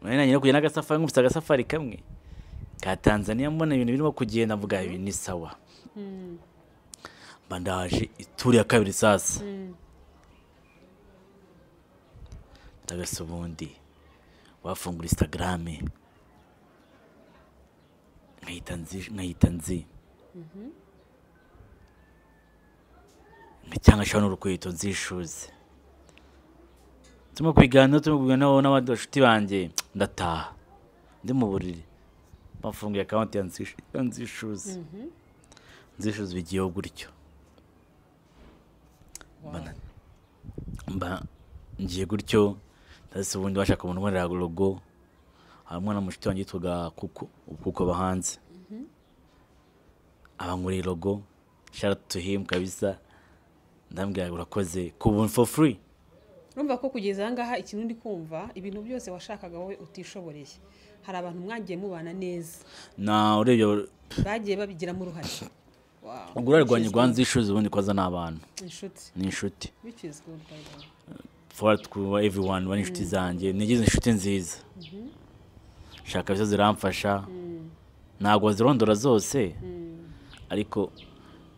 Nari nanyine kujya n'agasafari nkufite agasafari kamwe ka Tanzania mbona ibintu birimo kugenda mvuga ibi ni sawa. Bandaje ituri ya kabiri sasa. Ndagase ubundi wafungura Instagram nkahita nzi cyangwa shano urukweto nzishuze. Turimo kwigana n'abandi bashuti banjye ndataha ndi mu buriri bafunguye account ya nzishuze. Nzishuze bigiye gutyo. Mba ngiye gutyo ndase ubundi bashaka umuntu nkorera logo. Hari umwana mushiti wanjye yitwaga Kuko bahanze. Abankuriye logo, shout out to him kabisa. Ndambwira urakoze kubun for free. Urumva ko kugeza aha ngaha ikintu ndi kumva ibintu byose washakaga wowe utishoboreye. Hari abantu mwagiye mubana neza. Na urebye bagiye babigiramo uruhare. Wow. Ugura rwanye rwanzishuze ubundi kwaza n'abantu. Inshuti. Ni inshuti. Which is good by the way. For to everyone bari inshuti zanjye, nigize inshuti nziza. Shaka bizo ziramfasha. Ntabwo zirondora zose. Ariko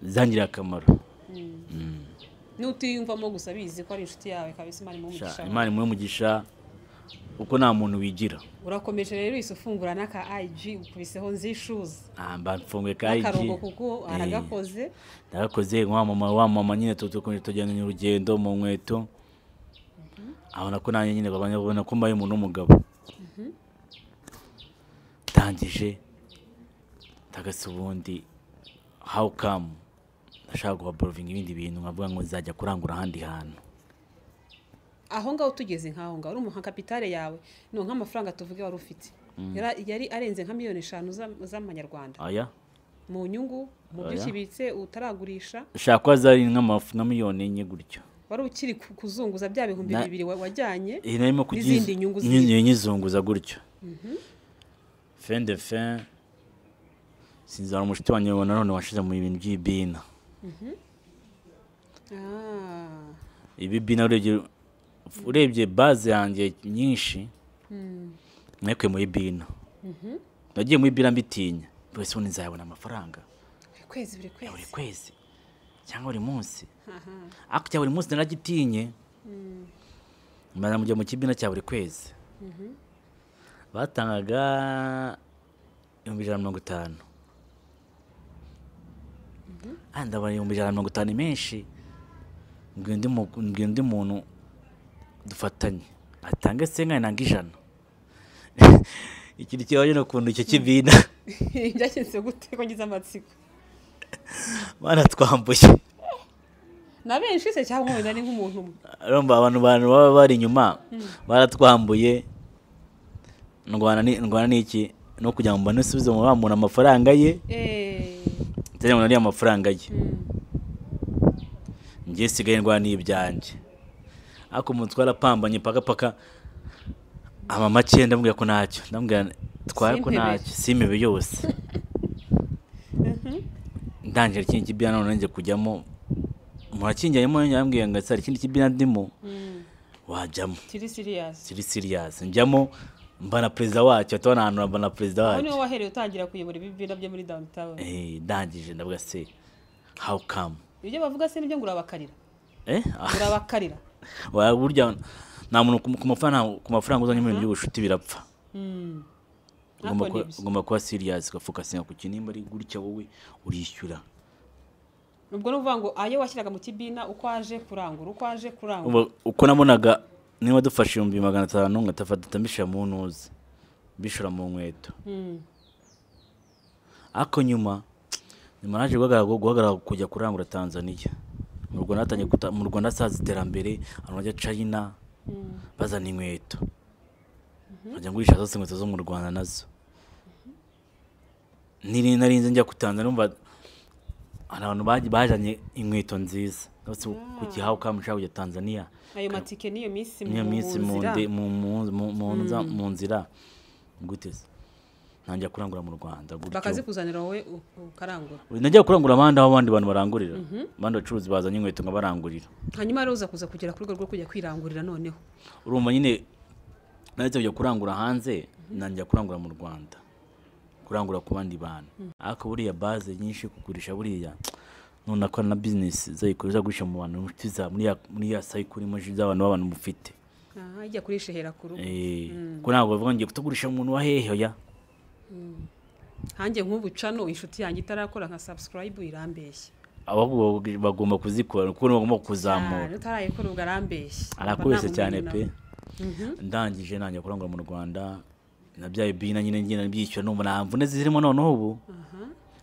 zangira akamaro. Nutiyumvamo gusa bizi ko ari inshuti yawe kabisa. Imana imuhe umugisha. Imana imuhe umugisha uko nta muntu wigira. Urakomeje rero isufungura n'aka IG ukubiseho nzishuze. Mba mfunguye ka IG. Akarongo kuko aragakoze. Ndagakoze nka mama wa mama nyine tutukomeje tujyana urugendo mu nkweto. Abona ko nanjye nyine babona ko mbaye umuntu w'umugabo. Tangije ndagase ubundi how come ndashaka guhabrovinga ibindi bintu nkavuga ngo nzajya kurangura ahandi hantu. Aho ngaho tugeze nkaho ngaho uri umuha kapitale yawe no nk'amafaranga tuvuge wari ufite yari arenze nka miliyoni 5 z'amanyarwanda. Aya mu nyungu mu byo kibitse utaragurisha shaka zari nka miliyoni 4 gutyo. Wari ukiri kuzunguza bya 2000 wajyanye n'izindi nyungu nyizunguza gutyo. Fin de fin Sinzi, hari umushuti wanjye nanone washize mu bintu by'ibina. Ibibina urebye base yanjye nyinshi nayikuye muri bina. Nagiye muri bina mbitinya, bose ubundi nzayabona amafaranga buri kwezi, buri kwezi cyangwa buri munsi. Ariko cya buri munsi naragitinye, mara mujya mu kibina cya buri kwezi. Batangaga 150,000. Ndabona 150,000 menshi. Mbwira undi muntu dufatanye atange senga nanga 100. Ikindi kibaye no kuntu icyo kibina byakense gute ko ngize amatsiko? Bana twambuye na benshi se cyangwa wenda ni nk'umuntu umwe? Urumva abantu baba bari inyuma baratwambuye. Ndwana n'iki no kugira ngo mbone subize mu bamuntu amafaranga ye. Tena ngo nari amafaranga ye. Ngiye sigaye ndwana n'ibyanjye. Ariko umuntu twarapambanye paka paka ama make ndamubwira ko ntacyo, ndamubwira twara ko ntacyo simibe yose. Ndangije ikindi kibina none nje kujyamo, murakinjyamo yambwiye ngo sari ikindi kibina ndimo wajyamo. Kiri serious njyamo mbana president wacyo, tubona ahantu mbana president wacyo. Aho niho wahereye utangira kuyobora ibibina byo muri downtown? Ndangije ndavuga se how come ibyo bavuga se nibyo ngo urabakarira? Urabakarira. Wa burya nta muntu ku mafaranga uzanye mu bintu by'ubushuti birapfa. Ugomba kuba serious ugafokasinga ku kintu, nimba ari gutya wowe urishyura. Ubwo nuvuga ngo ayo washyiraga mu kibina uko aje kurangura, uko aje kurangura. Uko nabonaga niba dufashe 500,000 ngatafata mbishira mu ntuzi, mbishura mu nkweto. Ariko nyuma naje guhagarara kujya kurangura Tanzania. Mu Rwanda natangiye mu Rwanda saza iterambere, abantu bajya China bazana inkweto. Nkajya ngurisha zose inkweto zo mu Rwanda nazo. Narinze njya ku Tanzania numva hari abantu bajanye inkweto nziza. Bose ku gihaho kamushaka kujya Tanzania. Ayo matike niyo minsi mu nzira guteze. Ntangiye kurangura mu Rwanda gutyo. Bakazikuzanira wowe ukarangura? Nagiye kurangura abandi aho abandi bantu barangurira. Abandi bacuruzi bazanye inkweto ngo barangurira. Hanyuma rero uza kuza kugera kuri rwo kujya kwirangurira noneho. Urumva nyine naretse kujya kurangura hanze, nanjye kurangura mu Rwanda. Kurangura ku bandi bantu. Ariko buriya base nyinshi kugurisha buriya none akora na business zayikuza gurisha mu bantu mutiza muri ya cycle irimo z'abantu b'abantu mufite. Ijya kurisha hera ku rugo. Ko ntabwo bavuga ngiye kutugurisha umuntu wa hehe oya. Hanjye nk'ubu cano inshuti yanjye itarakora nka subscribe irambeshya. Ahubwo bagomba kuzikora kuko bagomba kuzamura. Utarayikora ubwo arambeshya. Arakubeshya cyane pe. Ndangije nanjye kurangura mu Rwanda nabyaye bina nyine ngenda byishyura numva nta mvune zirimo noneho ubu.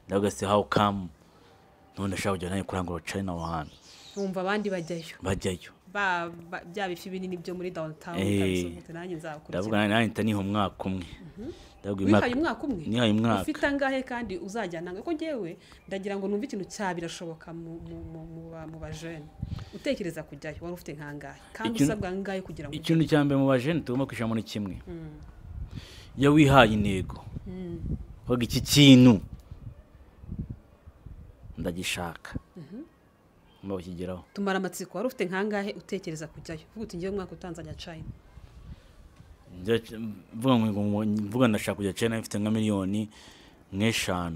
Ndavuga se how come none ndashaka kujya nanjye kurangura China aho hantu. Wumva abandi bajyayo. Bajyayo. Bya bifi binini byo muri downtown kabisa nanjye nzakurikiza. Ndavuga nanjye ntaniho umwaka umwe. Wihaye umwaka umwe? Nihaye umwaka. Ufite angahe kandi uzajyana ko ngewe ndagira ngo numve ikintu cya birashoboka mu bajene. Utekereza kujyayo wari ufite nkangahe? Kandi usabwa angahe kugira ngo ikintu cya mbere mu bajene tugomba kwishamo ni kimwe. Iyo wihaye intego. Vuga iki kintu ndagishaka. Mba ukigeraho. Tumara amatsiko wari ufite nkangahe utekereza kujyayo? Vuga uti ngiye umwaka utanzanya China. Mvuga ndashaka kujya China mfite nka miliyoni 5.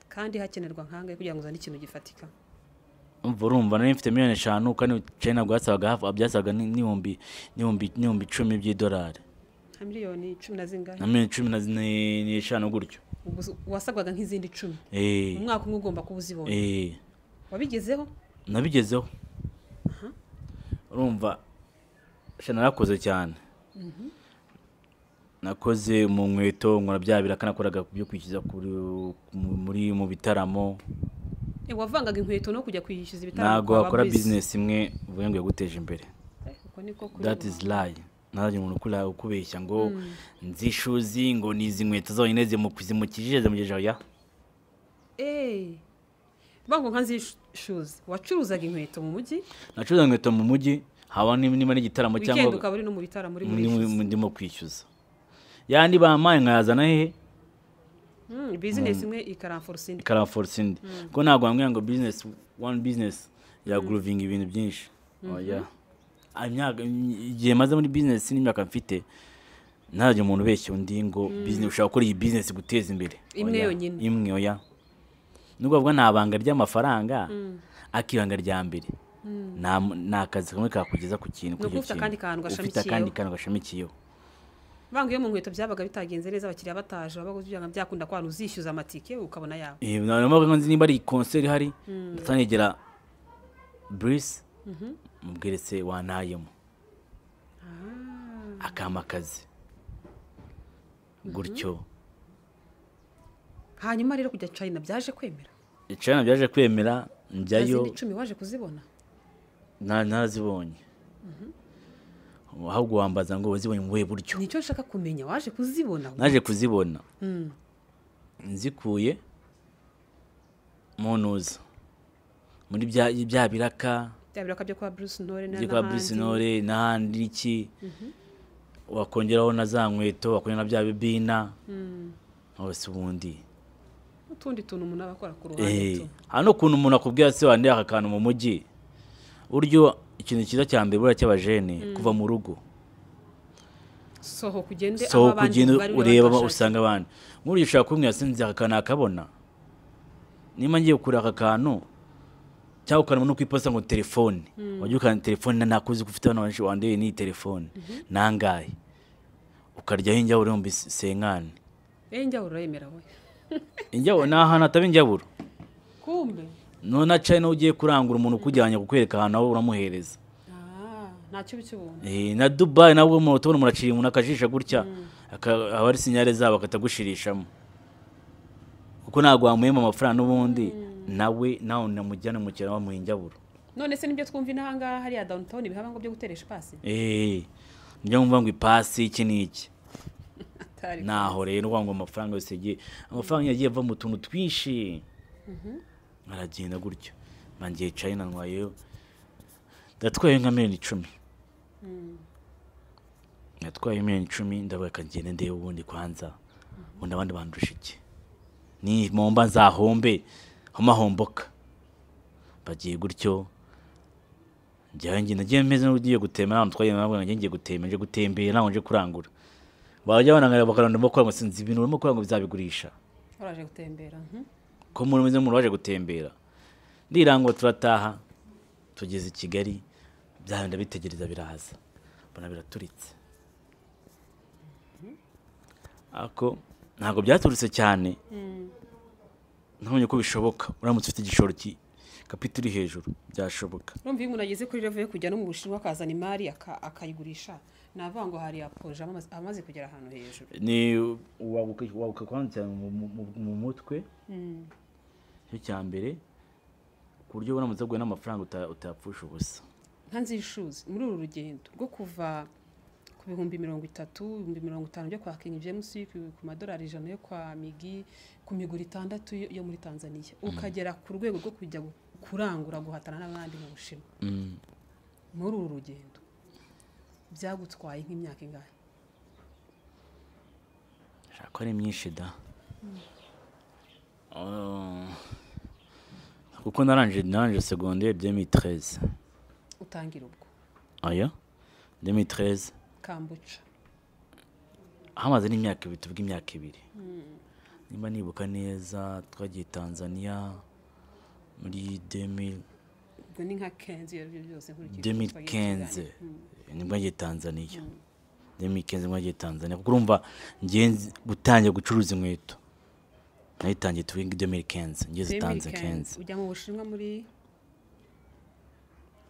Kandi hakenerwa nkangahe kugira ngo uzane ikintu gifatika? Urumva nari mfite miliyoni 5 kandi China bwasabaga hafi byasabaga n'ibihumbi 10 by'idolari. Nka miliyoni 10 na zingahe? Na miliyoni 15 gutyo. Wasabwaga nk'izindi 10. Umwaka umwe ugomba kuba uzibonye. Wabigezeho? Nabigezeho. Urumva narakoze cyane. Nakoze mu nkweto nkora bya biraka nakoraga byo kwishyuza muri mu bitaramo. Wavangaga inkweto no kujya kwishyuza ibitaramo? Ntabwo wakora business imwe uvuye ngo yaguteje imbere. That is lie. Ntabwo umuntu ukubeshya ngo nzishuzi ngo nizi nkweto zonyine zimukijije zimugejeje ya. Bango nka nzishuzi wacuruzaga inkweto mu mujyi? Nacuruzaga inkweto mu mujyi haba niba n'igitaramo cyangwa weekend ukaba uri no mu bitaramo uri ndimo kwishyuza. Yandi bamaye nkayazana hehe? Business imwe ikaramforce indi. Ikaramforce indi, kuko ntabwo wambwira ngo business, one business yaguruvinga ibintu byinshi. Oya. Imyaka, igihe maze muri business n'imyaka mfite, ntajya umuntu ubeshya undi ngo business, ushobora gukora iyi business guteza imbere. Imwe Oya. yonyine. Imwe, oya. Nubwo bavuga nta banga ry'amafaranga, ariko ibanga rya mbere ni akazi kamwe kakugeza ku kintu, Ni kuri icyo ukuba ufite akandi kantu Ufite gashamikiyeho. akandi kantu gashamikiyeho. Banga iyo mu nkweto byabaga bitagenze neza, abakiriya bataje, wabaga byanga byakunda ko abantu uzishyuza amatike ukabona yawe. Niyo mpamvu nzi nimba ari concert ihari, ndanegera Bruce, mubwire se wantayemo, akampa akazi gutyo. Hanyuma rero kujya China byaje kwemera? China byaje kwemera, njyayo. Izindi 10 waje kuzibona? Narazibonye. Ahubwo wambaza ngo wazibonye mu buhe buryo? Nicyo nshaka kumenya, waje kuzibona? Naje kuzibona nzikuye mu ntuza, muri bya biraka. Bya biraka byo kwa Bruce Ntore byo kwa Bruce Ntore n'ahandi iki, wakongeraho na za nkweto, wakongera na bya bibina hose ubundi. Utundi tuntu umuntu aba akora ku ruhande tu. Hano ukuntu umuntu akubwira se wandeye aka kantu mu mujyi, buryo ikintu cyiza cya mbere buriya cy'abajene kuva mu rugo. Sohoka ugende aho Sohoka abandi ugende bari, ureba batashaka. Usanga abandi, nk'uburyo ushobora kumbwira sinzi aka kantu nakabona, niba ngiye kugura aka kantu cyangwa ukanabona no ku iposita ngo telefone, wajya ukanda telefone nakuzi ko ufite hano benshi wandeye n'iyi telefone nangahe, ukaryaho injyaburo ibihumbi senkani. Njya urayemera we? Injyaburo ni ahantu hataba injyaburo. Kumbe. None China ugiye kurangura, umuntu ukujyanye kukwereka ahantu aho uramuhereza. Ntacyo bikibunga. Na Dubai nabwo umuntu tubona umuntu aciye umuntu akajisha gutya, aba ari sinyare zabo akatagushirishamo, kuko ntabwo wamuhemba amafaranga n'ubundi nawe nawe namujyana mu kiraro bamuha injyaburo. None se nibyo twumva inaha ngaha hariya downtown bihaba ngo byo guteresha ipasi? Nibyo mwumva ngo ipasi iki n'iki. Atari. Naho rero uvuga ngo amafaranga yose yagiye, amafaranga yagiye ava mu tuntu twinshi, aragenda gutyo. Bangiye China ntwayeyo, ndatwaye nka miliyoni 10, natwaye miliyoni 10. Ndavuga reka ngende ndebe ubundi kwanza, ubundi abandi bandusha iki, ni momba nzahombe homahomboka. Bagiye gutyo, njyayo, ngenda nagiye meze n'ugiye gutembera ahantu twagiye, nabwo ngiye gutembera, nje gutembera, ntabwo nje kurangura. Bajya banangira bakaranda ndimo kurangura, sinzi ibintu urimo kurangura bizabigurisha. Waraje gutembera. Ko muri meze nk'umuntu waje gutembera, ndirangwa, turataha, tugeze i Kigali, bya bindi ndabitegereza biraza, mbona biraturitse, ariko ntabwo byaturitse cyane. Ntabonye ko bishoboka, uramutse ufite igishoro capital iri hejuru byashoboka. Urumva iyo umuntu ageze kuri level yo kujya no mu Bushinwa akazana imari akayigurisha, navuga ngo hari apoje amaze kugera ahantu hejuru. Ni wabuka wabuka kwanza mu mutwe, icyo cya mbere, ku buryo uramutse uguye n'amafaranga utapfusha ubusa. Nka nzishuzi muri uru rugendo rwo kuva ku 30,000, 50,000 byo kwa King James, ku madolari 100 yo kwa Migi, ku miguru 6 yo muri Tanzania, ukagera ku rwego rwo kujya kurangura, guhatana n'abandi mu Bushinwa, muri uru rugendo byagutwaye nk'imyaka ingahe? Shaka ko ari myinshi da. Kuko narangije secondaire 2013. Utangira ubwo? Aya 2013. Kambuca. Hamaze n'imyaka 2, tuvuga imyaka 2. Nimba nibuka neza, twagiye Tanzania muri 2000. Ubwo ni nka 15 iyo aribyo byose nkurikije uko twagiye 2015. tuganira. Nibwo nagiye Tanzania 2015, nibwo nagiye Tanzania, kuko urumva ngiye gutangira gucuruza inkweto nayitangiye tuvuge 2015, ngeze Tanzania 2015. 15. Ujya mu Bushinwa muri?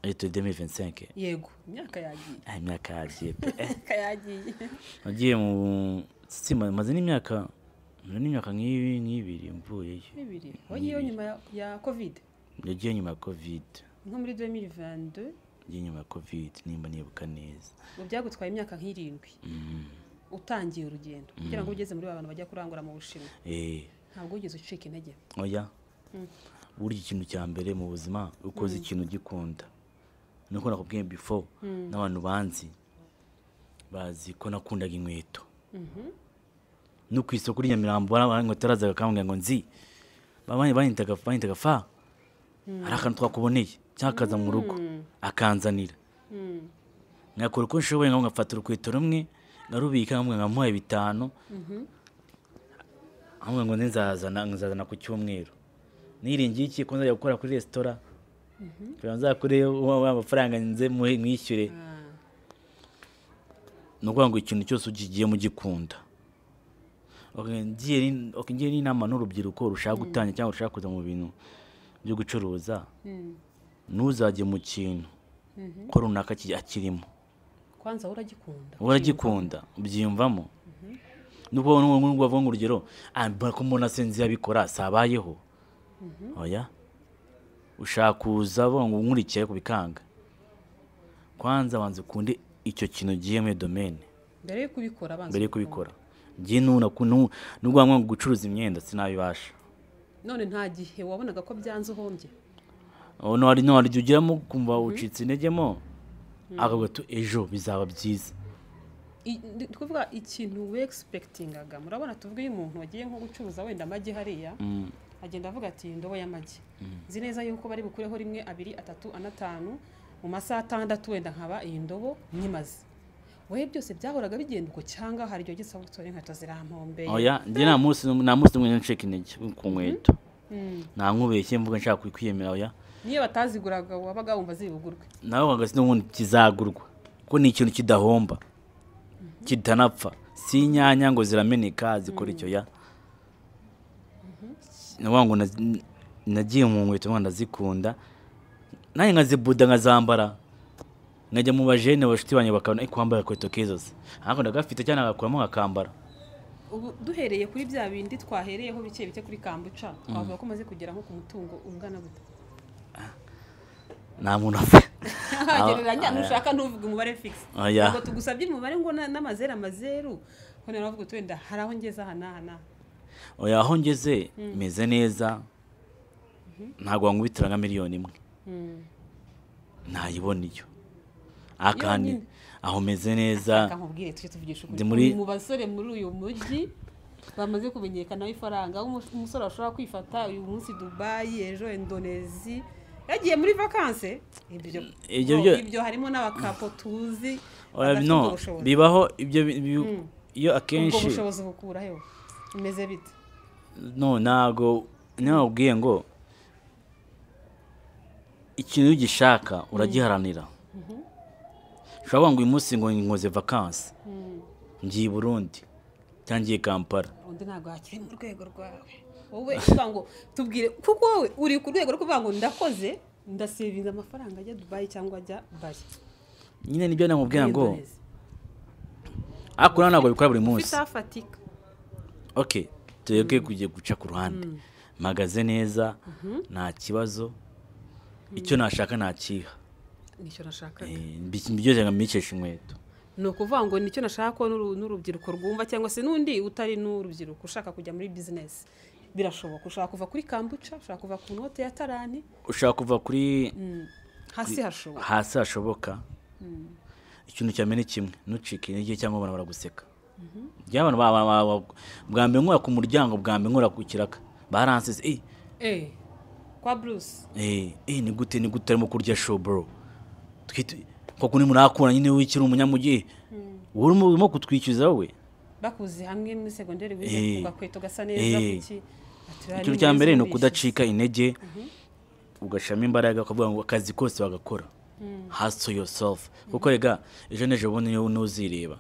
Ariko 2025. Yego, imyaka yagiye. Imyaka yagiye pe. Imyaka yagiye. Nagiye mu sima, maze n'imyaka nk'ibiri mvuyeyo. Bibiri wagiyeyo nyuma ya Covid? Nagiye nyuma ya Covid. Nko muri 2022? Nagiye nyuma ya Covid nimba nibuka neza. Ngo byagutwaye imyaka nk'irindwi utangiye urugendo kugira ngo ugeze muri ba bantu bajya kurangura mu Bushinwa? Ntabwo wigeze ucika intege? Oya. Burya ikintu cya mbere mu buzima, ukoze ikintu ugikunda, nuko nakubwiye before, n'abantu banzi bazi ko nakundaga inkweto. No ku isoko ry'i Nyamirambo inkweto arazaga akambwira ngo nzi banyitaga fa hari akantu twakuboneye, cyangwa akaza mu rugo akanzanira, ngakora uko nshoboye ngafata urukweto rumwe ngarubika, nkamuha 5, nkamubwira ngo nzazana ku cyumweru, niringiye iki ko nzajya gukora kuri resitora kugira ngo nzakure amafaranga nze mwishyure. Ni ukuvuga ngo ikintu cyose ugiyemo ugikunda. Ngiye n'inama n'urubyiruko rushaka gutangira cyangwa rushaka kuza mu bintu byo gucuruza, ntuzajye mu kintu ko runaka akirimo. Kwanza uragikunda. Uragikunda, ubyiyumvamo. Nubwo bavuga ngo urugero, ko mbona sinzi yabikora sabayeho. Oya. Ushaka kuza ngo nkurikiye kubikanga. Kwanza banze ukunde icyo kintu ugiye muri domaine. Mbere yo kubikora banze. Mbere yo kubikora. Ngiye nubwo ngo gucuruza imyenda sinabibasha. None nta gihe wabonaga ko byanze uhombye? Oh no, hari no hari ugiramo kumva ucitse intege mo. Akavuga ejo bizaba byiza. Kuvuga ikintu we expectingaga, murabona tuvuge iyo umuntu wagiye nko gucuruza wenda amagi hariya, agenda avuga ati indobo y'amagi nzi neza yuko bari bukureho 1 2 3 4 5 mu masaha 6 wenda nkaba iyi ndobo nyimaze. Wewe byose byahoraga bigenda uko cyangwa hari iryo gisaba gutore inkweto zirampombeye? Oya, njye nta munsi umwe ncika intege ku nkweto. Nta nkubeshye mvuga nshaka kwiyemera, oya. Niyo bataziguraga wabaga wumva zibugurwe. Nawe wagasi n'ubundi kizagurwa kuko ni ikintu kidahomba, kitanapfa. Si inyanya ngo zirameneka zikora icyo ya. Nawe ngo nagiye mu nkweto ngo ndazikunda, nanjye nkazibuda nkazambara, nkajya mu bajene bashuti banjye bakabona kwambara kweto keza se, ariko ndagafite cyane agakuramo nkakambara. Ubu duhereye kuri bya bindi twahereyeho bike bike kuri kambuca, twavuga ko umaze kugera nko ku mutungo ungana gute? Nta muntu apfa. Gereranya nushaka ntuvuge umubare fix. Ntabwo tugusabye umubare ngo n'amazero amazeru, ko nari navuga wenda hari aho ngeze aha n'aha n'aha. Oya, aho ngeze meze neza, ntabwo wankubitira nka 1 miliyoni. Nayibona iyo. Akandi aho meze neza. Akankubwire tujye tuvugisha ukuri. Mu basore muri uyu mujyi bamaze kumenyekana ifaranga, umusore ashobora kwifata uyu munsi Dubai, ejo Indonesia, yagiye muri vacances. Ibyo harimo n'abakapo tuzi. Oya no, bibaho ibyo iyo akenshi. Ubwo bushobozi bukura he? Imeze bite? No, ntago nababwiye ngo ikintu ugishaka uragiharanira. Ushobora ngo uyu munsi ngo nkoze vacances, ngiye i Burundi cyangwa ngiye Kampala. Undi ntago hakiri mu rwego rwawe. Wowe uvuga ngo tubwire, kuko wowe uri ku rwego rwo kuvuga ngo ndakoze ndasevinza amafaranga ajya Dubai cyangwa ajya Bali. Nyine nibyo namubwira ngo ariko ntabwo bikora buri munsi. Bitafatika. Okay, twebwe kugiye guca ku ruhande. Magaze neza, nta kibazo. Icyo nashaka nakiha. Nicyo nashaka. Mbigeze ngamikesha inkweto. Ni ukuvuga ngo nicyo nashaka ko n'urubyiruko rwumva, cyangwa se n'undi utari n'urubyiruko ushaka kujya muri business. Birashoboka. Ushaka kuva kuri kambuca, ushaka kuva ku note ya tarani, ushaka kuva kuri hasi hashoboka. Hasi hashoboka. Ikintu cyamene kimwe, ntucike intege cyangwa abantu baraguseka. By'abantu bwa mbere nkora ku muryango, bwa mbere nkora ku kiraka, baransize kwa Bruce. Ni gute ni gute arimo kurya show bro. Twite koko ni murakura nyine wikiri umunyamujyi. Urimo kutwikiza wowe. Bakuzi hamwe muri secondaire wize kugakweto gasa neza kuki. Ikintu cya mbere ni ukudacika intege, ugashama imbaraga ukavuga ngo akazi kose bagakora. Hustle yourself. Kuko rega ejo n'ejo bundi niyo nuzireba.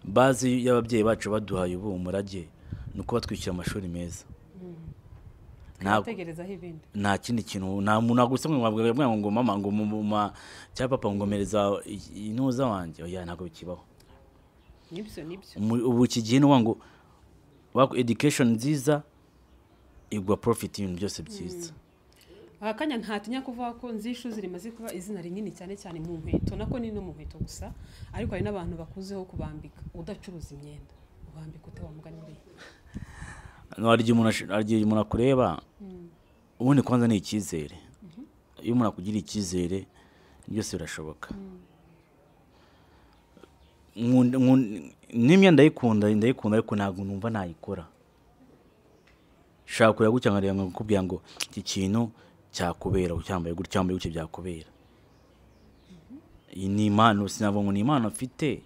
Bazi y'ababyeyi bacu baduhaye ubu umurage nuko batwishyura amashuri meza. Ntategerezaho ibindi. Nta kindi kintu, nta muntu agusaba ngo ngo mama ngo mama cyangwa papa ngomereza intuza wanjye. Oya, ntabwo bikibaho. Nibyo nibyo. Ubu iki gihe ni ngo wako education nziza igwa profit ibintu byose byiza. Akanya ntatinya kuvuga ko nzishu zirimaze kuba izina rinini cyane cyane mu nkweto, nako ni no mu nkweto gusa, ariko hari n'abantu bakuzeho kubambika udacuruza imyenda, ubambika ute wamugani uri. No hari umuntu akureba, ubundi kwanza ni icyizere. Iyo umuntu akugira icyizere byose birashoboka. N'imyenda ndayikunda ariko ntabwo numva nayikora. Shaka kureba gutya nkareba nkakubwira ngo iki kintu cyakubera ucyambaye gutya cyambaye gutya byakubera. Iyi ni impano, sinavuga ngo ni impano mfite.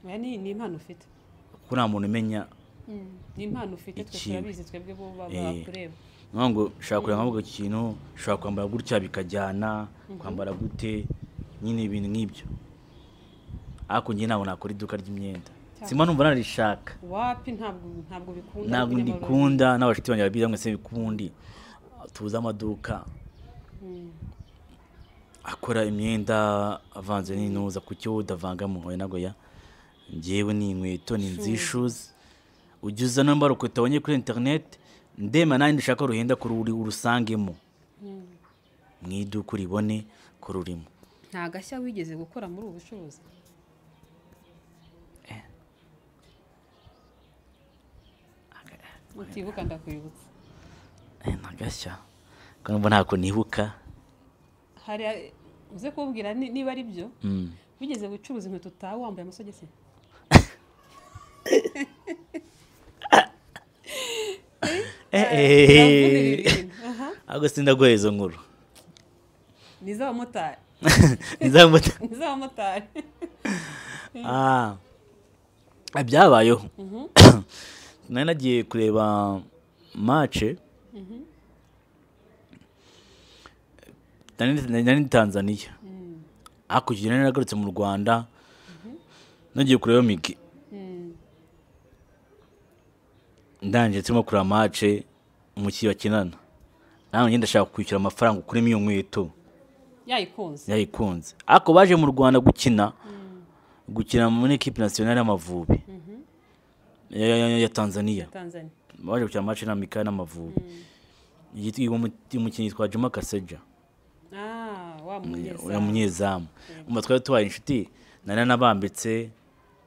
Oya, ni impano ufite. Kuko nta muntu umenya. Ni impano ufite, twe turabizi twebwe bo bakureba. Ngo shaka kureba nkavuga iki kintu ushobora kwambara gutya bikajyana, kwambara gute, nyine ibintu nk'ibyo. Ariko njye ntabwo nakora iduka ry'imyenda. Simba numva narishaka. Wapi, ntabwo bikunda. Ntabwo ndikunda, n'abashuti banjye barabizi ngo se bikundi. Tuzi amaduka akora imyenda avanze n'intuza, kuki wowe udavangamo? Oya ntabwo ya. Njyewe ni inkweto, ni nzishuzi. Ujya uza nambara urukweto wabonye kuri internet, ndema nanjye ndashaka ruhenda ko urusangemo. Mu iduka uribone ko rurimo. Nta gashya wigeze gukora muri ubu bucuruzi? Utibuka ndakwibutsa. Nta gashya. Ko mbona ntako nibuka. Hari uze kubwira niba ari byo? Wigeze gucuruza inkweto utawe wambaye amasogisi? Ahubwo sindaguha izo nkuru. Ni iz'abamotari. Ni iz'abamotari. Ni iz'abamotari. Byabayeho. Nari nagiye kureba match. Nari Tanzania. Ariko igihe nari nagarutse mu Rwanda, nagiye kureba Migi. Ndangije turimo kureba match, umukinnyi bakinana. Nawe njye ndashaka kwishyura amafaranga ukuremo iyo nkweto. Yayikunze. Ariko baje mu Rwanda gukina muri equipe nationale y'Amavubi. Ya Tanzania. Baje gukina match na Mika n'Amavubi. Umukinnyi yitwa Juma Kaseja. Wa munyezamu. Umva twari tubaye inshuti, nari nabambitse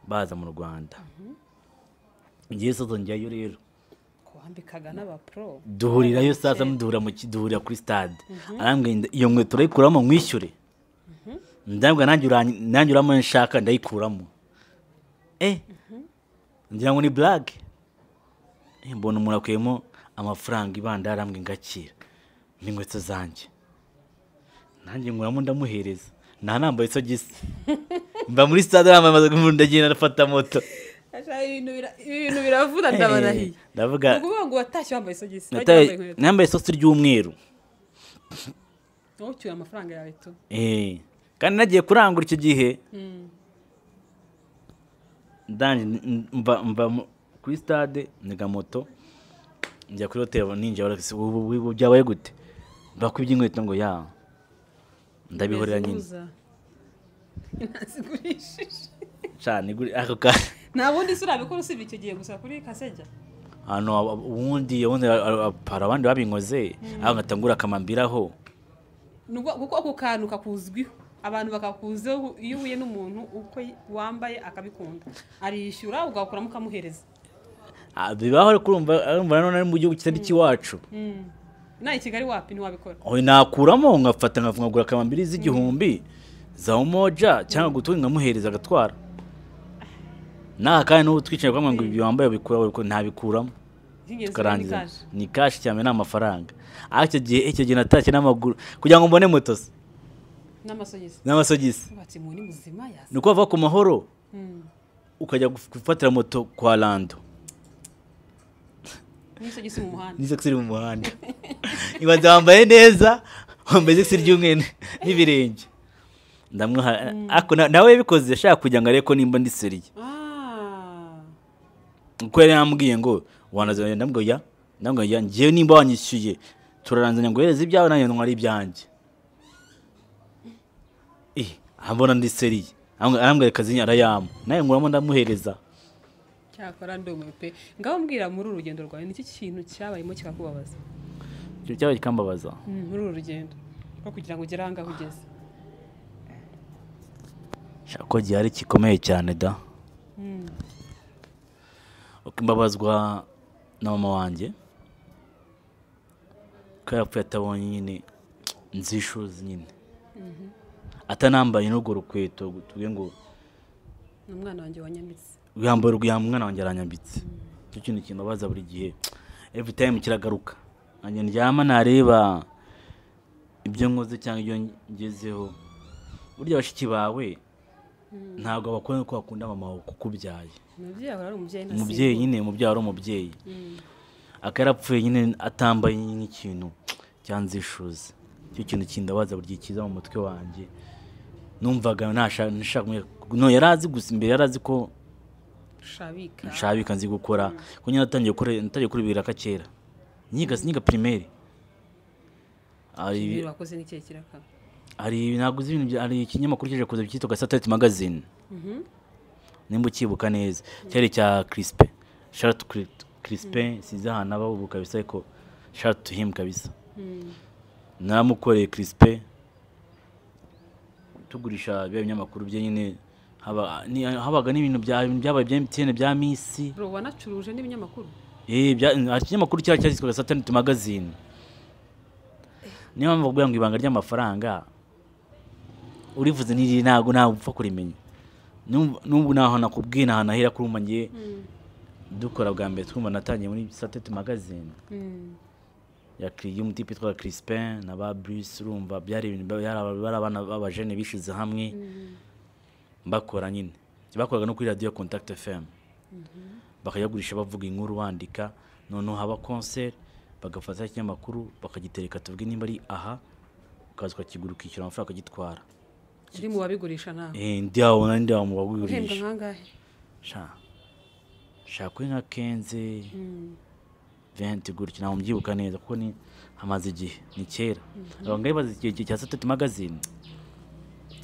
baza mu Rwanda. Ngiye sasa njyayo rero. Kwambikaga n'aba pro. Duhurirayo sasa, muduhura mu kiduhurira kuri stade. Arambwira iyo nkweto urayikuramo mwishyure. Ndambwa nanjye uramo nshaka ndayikuramo. Ngira ngo ni blague. Mbona umuntu akuyemo amafaranga ibanda arambwira ngakira. N'inkweto zanjye. Nanjye nkuramo ndamuhereza. Nta nambaye isogisi. Mba muri stade namamaza ndagenda ndafata moto. Ibintu biravuna ndabarahiye. Ndavuga ukuvuga ngo watashye wambaye isogisi. Nambaye isogisi ry'umweru. Wowe ucyuye amafaranga yawe tu. Kandi nagiye kurangura icyo gihe. Ndanje mva kuri stade niga moto njya kuri hotel ninjya barasi ubu byabaye gute? Bakwibye inkweto ngo ya. Ndabihorera nyine. Nazigurishije. Cyane guri ako ka. Nta bundi sura bikora usibye icyo gihe gusa kuri Kaseja. Hano ubundi para abandi babinkoze aho ngatangura akamambiraho. Nubwo kuko ako kantu kakuzwiho abantu bakakuzeho iyo uhuye n'umuntu uko wambaye akabikunda arishyura ugakuramo ukamuhereza. Bibaho ariko urumva none ari mu gihugu kitari kiwacu. Na i Kigali wapi ntiwabikora? Oya nakuramo ngafata nkavungagura akamambiri z'igihumbi za umoja cyangwa gutunga nkamuhereza agatwara. Naha kandi n'ubu twicaye kwamwe ngo ibi wambaye ubikura ntabikuramo. Tukarangiza ni cash cyane n'amafaranga. Ariko icyo gihe natashye n'amaguru kugira ngo mbone moto se. N'amasogisi. N'amasogisi. Bati mu ni muzima yasa. Nuko bava ku mahoro. Ukajya gufatira moto kwa Lando. N'isogisi mu muhanda. N'isogisi mu muhanda. Ibaze wambaye neza, wambaye isogisi ry'umweru n'ibirenge. Ndamwaha ako nawe yabikoze ashaka kugira ngo areko nimba ndi seriye. Uko yari yambwiye ngo wanazanye ndambwiye ya ngiye nimba wanyishyuye turaranzanya ngo hereze ibyawe nanjye ntwari ibyanjye. Ambona ndi seriye. Arambwira kazi arayama. Naye nguramo ndamuhereza. Cyakora ndumiwe pe. Ngaho mbwira muri uru rugendo rwawe niki kintu cyabayemo kikakubabaza? Icyo cyabaye kikambabaza. Muri uru rugendo rwo kugira ngo ugere ahangaha ugeze. Shako gihari kikomeye cyane da. Mbabazwa na mama wanjye ko yapfuye atabonye nyine nzishuzi nyine atanambaye n'urwo rukweto tuvuge ngo Umwana wanjye wanyambitse. Yambara umwana wanjye aranyambitse. Icyo kintu kimbabaza buri gihe. Every time kiragaruka. Nanjye ndyama nareba ibyo nkoze cyangwa ibyo ngezeho. Burya bashiki bawe ntabwo bakunda ko bakunda mama wawe kukubyaye. Umubyeyi ahora ari umubyeyi nta Umubyeyi nyine umubyeyi ari umubyeyi. Akarapfuye nyine atambaye nk'ikintu cyanzishuza. Icyo kintu kindabaza buri gihe kiza mu mutwe wanjye. Numvaga nashaka no yarazi gusa imbere yarazi ko shabika nzi gukora. Ko nyine natangiye gukora ibiraka kera. Nyiga primaire. Ari wakoze n'icye kiraka. Ari naguze ibintu ari ikinyamakuru kije kuza cyitwa Satellite Magazine. Nimba ukibuka neza cyari cya Crispin. Shout to Crispin sinzi ahantu aba ubu kabisa ariko shout to him kabisa. Namukoreye Crispin tugurisha bya binyamakuru bye nyine habaga n'ibintu byabaye bya MTN bya Miss. Bro wanacuruje n'ibinyamakuru? Ikinyamakuru cyari cyitwa Satellite Magazine. Niyo mpamvu bavuga ngo ibanga ry'amafaranga urivuze n'iri ntago ntabwo upfa kurimenya. N'ubu naho nakubwiye naho nahera kurumva ngiye dukora bwa mbere twumva natangiye muri Satellite Magazine. Ya y'umutipe yitwa Crispin na ba Bruce urumva byari ibintu byari abana b'abajene bishize hamwe bakora nyine. Bakoraga no kuri radio Contact FM. Bakayagurisha bavuga inkuru bandika noneho haba concert bagafata ikinyamakuru bakagitereka tuvuge nimba ari aha ukaza ukakigura ukishyura amafaranga akagitwara. Uri mu babigurisha nawe? Ndi aho ndi aho mu babigurisha. Uhembwa nkangahe? Sha kuri nka 15 20 gutyo ntabwo mbyibuka neza kuko ni hamaze igihe ni kera. Aba ngaye bazi igihe cya Satellite Magazine.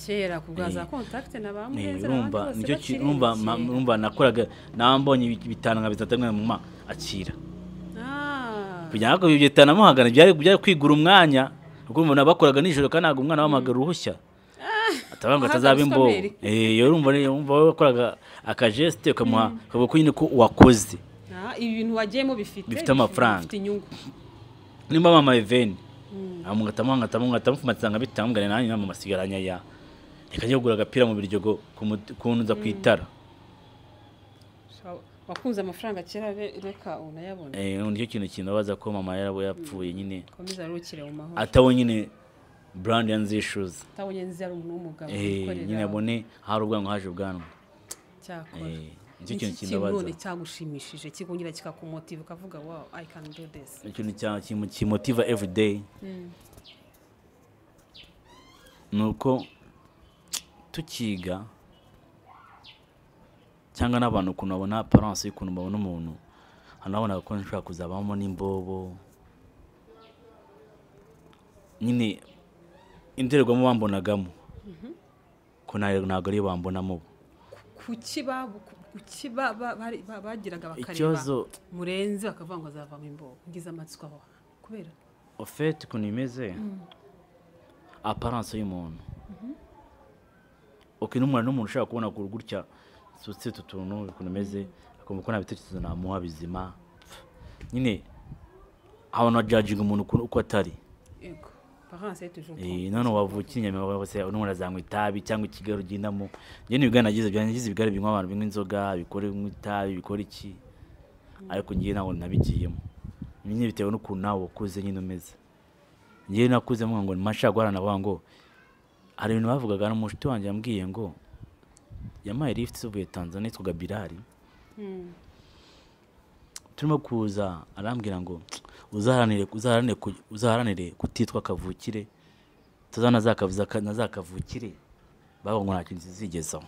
Kera kubwa za contact na bamuheze urumva nicyo urumva nakoraga nambonye bitanu nka bitatu mu ma akira. Kugira ngo ibyo bitanu muhagana byari kwigura umwanya kuko umuntu bakoraga nijoro kandi ntabwo umwana wamagara uruhushya. Atabanga atazaba imbobo. Urumva bakoraga akageste ukamuha kavuga ko nyine ko wakoze. Ibintu wagiyemo bifite amafaranga. Bifite inyungu. Nimba mama Even amugatamo bitambwira nanjye mama masigaranya ya. Reka njye kugura agapira mu biryogo kuntuza kwitara. Wakunze amafaranga kera reka unayabona. Nicyo kintu kindabaza ko mama yarabo yapfuye nyine. Komeza arukire mu mahoro. Atabonye nyine brand yanzishuza. Atabonye nzi ari umuntu w'umugabo ukorera. Nyine abone hari ubwanwa haje ubwanwa. Cyakora. Nicyo kintu kindabaza. None cyagushimishije kikongera kikakumotiva ukavuga wow I can do this. Ikintu kimotiva every day. Nuko tukiga cyangwa n'abantu ukuntu babona apparence y'ukuntu babona umuntu hanabona ko nshobora kuzabamo n'imbobo nyine indorerwamo bambonagamo ko ntabwo ariyo bambonamo. Kuki bagiraga bakareba Murenzi bakavuga ngo azavamo imbobo ngize amatsiko aho kubera au fait ukuntu imeze apparence y'umuntu. Okay n'umwana n'umuntu ushaka kubona gutya sotse tutuntu ukuntu imeze akumva ko nta bitekerezo namuha bizima nyine abantu judging umuntu uko atari. Yego parents est toujours none wavukiye inyama bose n'umuntu azanywa itabi cyangwa ikigaro ugendamo. Njye n'ibigare nagize byangize ibigare binywa abantu binywa inzoga bikore binywa itabi bikora iki ariko ngiye naho nabigiyemo nyine bitewe n'ukuntu nawe wakuze nyine umeze. Njye nakuze mvuga ngo mashaka guharana bavuga ngo hari ibintu bavugaga n'umushuti wanjye yambwiye ngo yamaye lift uvuye Tanzania yitwaga Bilali. Turimo kuza arambwira ngo uzaharanire kutitwa kavukire tuzana nazakavukire baba ngo nta kintu zigezaho.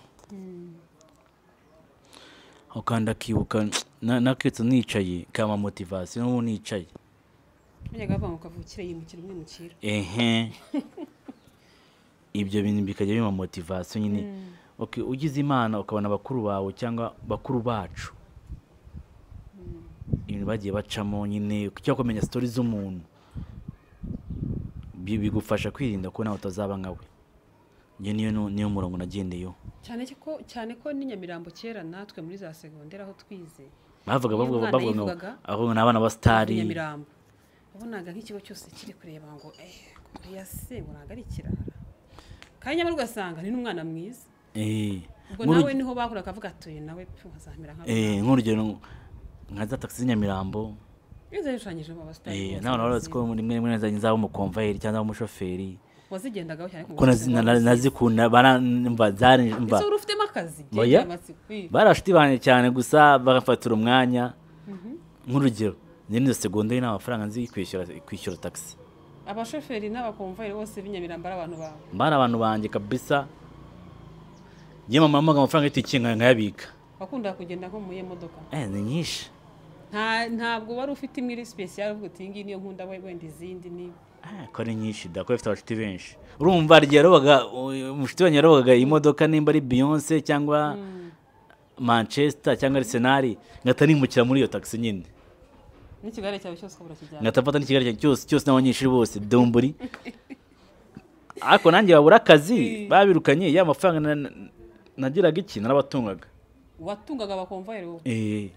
Aho kandi akibuka nakitse nicaye kama motivation n'ubu nicaye. Najyaga bavuga ngo kavukire yimukira umwimukira. Ibyo bintu bikajya bima motivation nyine. Okay ugize Imana ukabona bakuru bawe cyangwa bakuru bacu ibintu bagiye bacamo nyine cyangwa kumenya stories z'umuntu bigufasha kwirinda ko nawe utazaba nkawe. Njye niyo murongo nagendeyeho. Cyane ko ni Nyamirambo kera natwe muri za secondaire aho twize bavuga aho n'abana ba star Nyamirambo wabonaga nk'ikigo cyose kiri kureba ngo uriya se ngo ntabwo ari ikirara kandi nyamara ugasanga ni n'umwana mwiza. Ubwo nawe niho bakura akavuga atuye nawe azamera nka nk'urugero nka za taxi z'Nyamirambo izashushanyije mu abasitari. Nawe narazi ko muri mwe nzaba umukonvayeri cyangwa umushoferi. Wazigendagaho cyane ko nazikunda baramva zari mva. Ese ufitemo akazi? Barashuti banje cyane gusa bagafatira umwanya. Nk'urugero nini segonde ni amafaranga nzi kwishyura taxi. Abashoferi n'abakonvayeri bose b'Inyamirambo ari abantu bawe? Bari abantu banjye kabisa. Ngiye mama amaga amafaranga y'itike nkayabika. Wakunda kugenda nko mu modoka? Ni nyinshi. Ntabwo wari ufite imwe iri special uvuga uti ngiyi niyo nkunda wenda izindi ni ko ari nyinshi da ko ifite abashuti benshi. Urumva rye yarobaga umushuti wanjye yarobaga imodoka nimba ari Beyonce cyangwa Manchester cyangwa Arsenal ngata nimukira muri iyo taxi nyine. N'ikigare cyawe cyose ukabura kijyana. Ngatafata n'ikigare cyanjye cyose cyose n'abanyeshuri bose domburi. Ariko nanjye babura akazi babirukanye ya mafaranga nagiraga iki narabatungaga. Watungaga abakonvayeri wowe?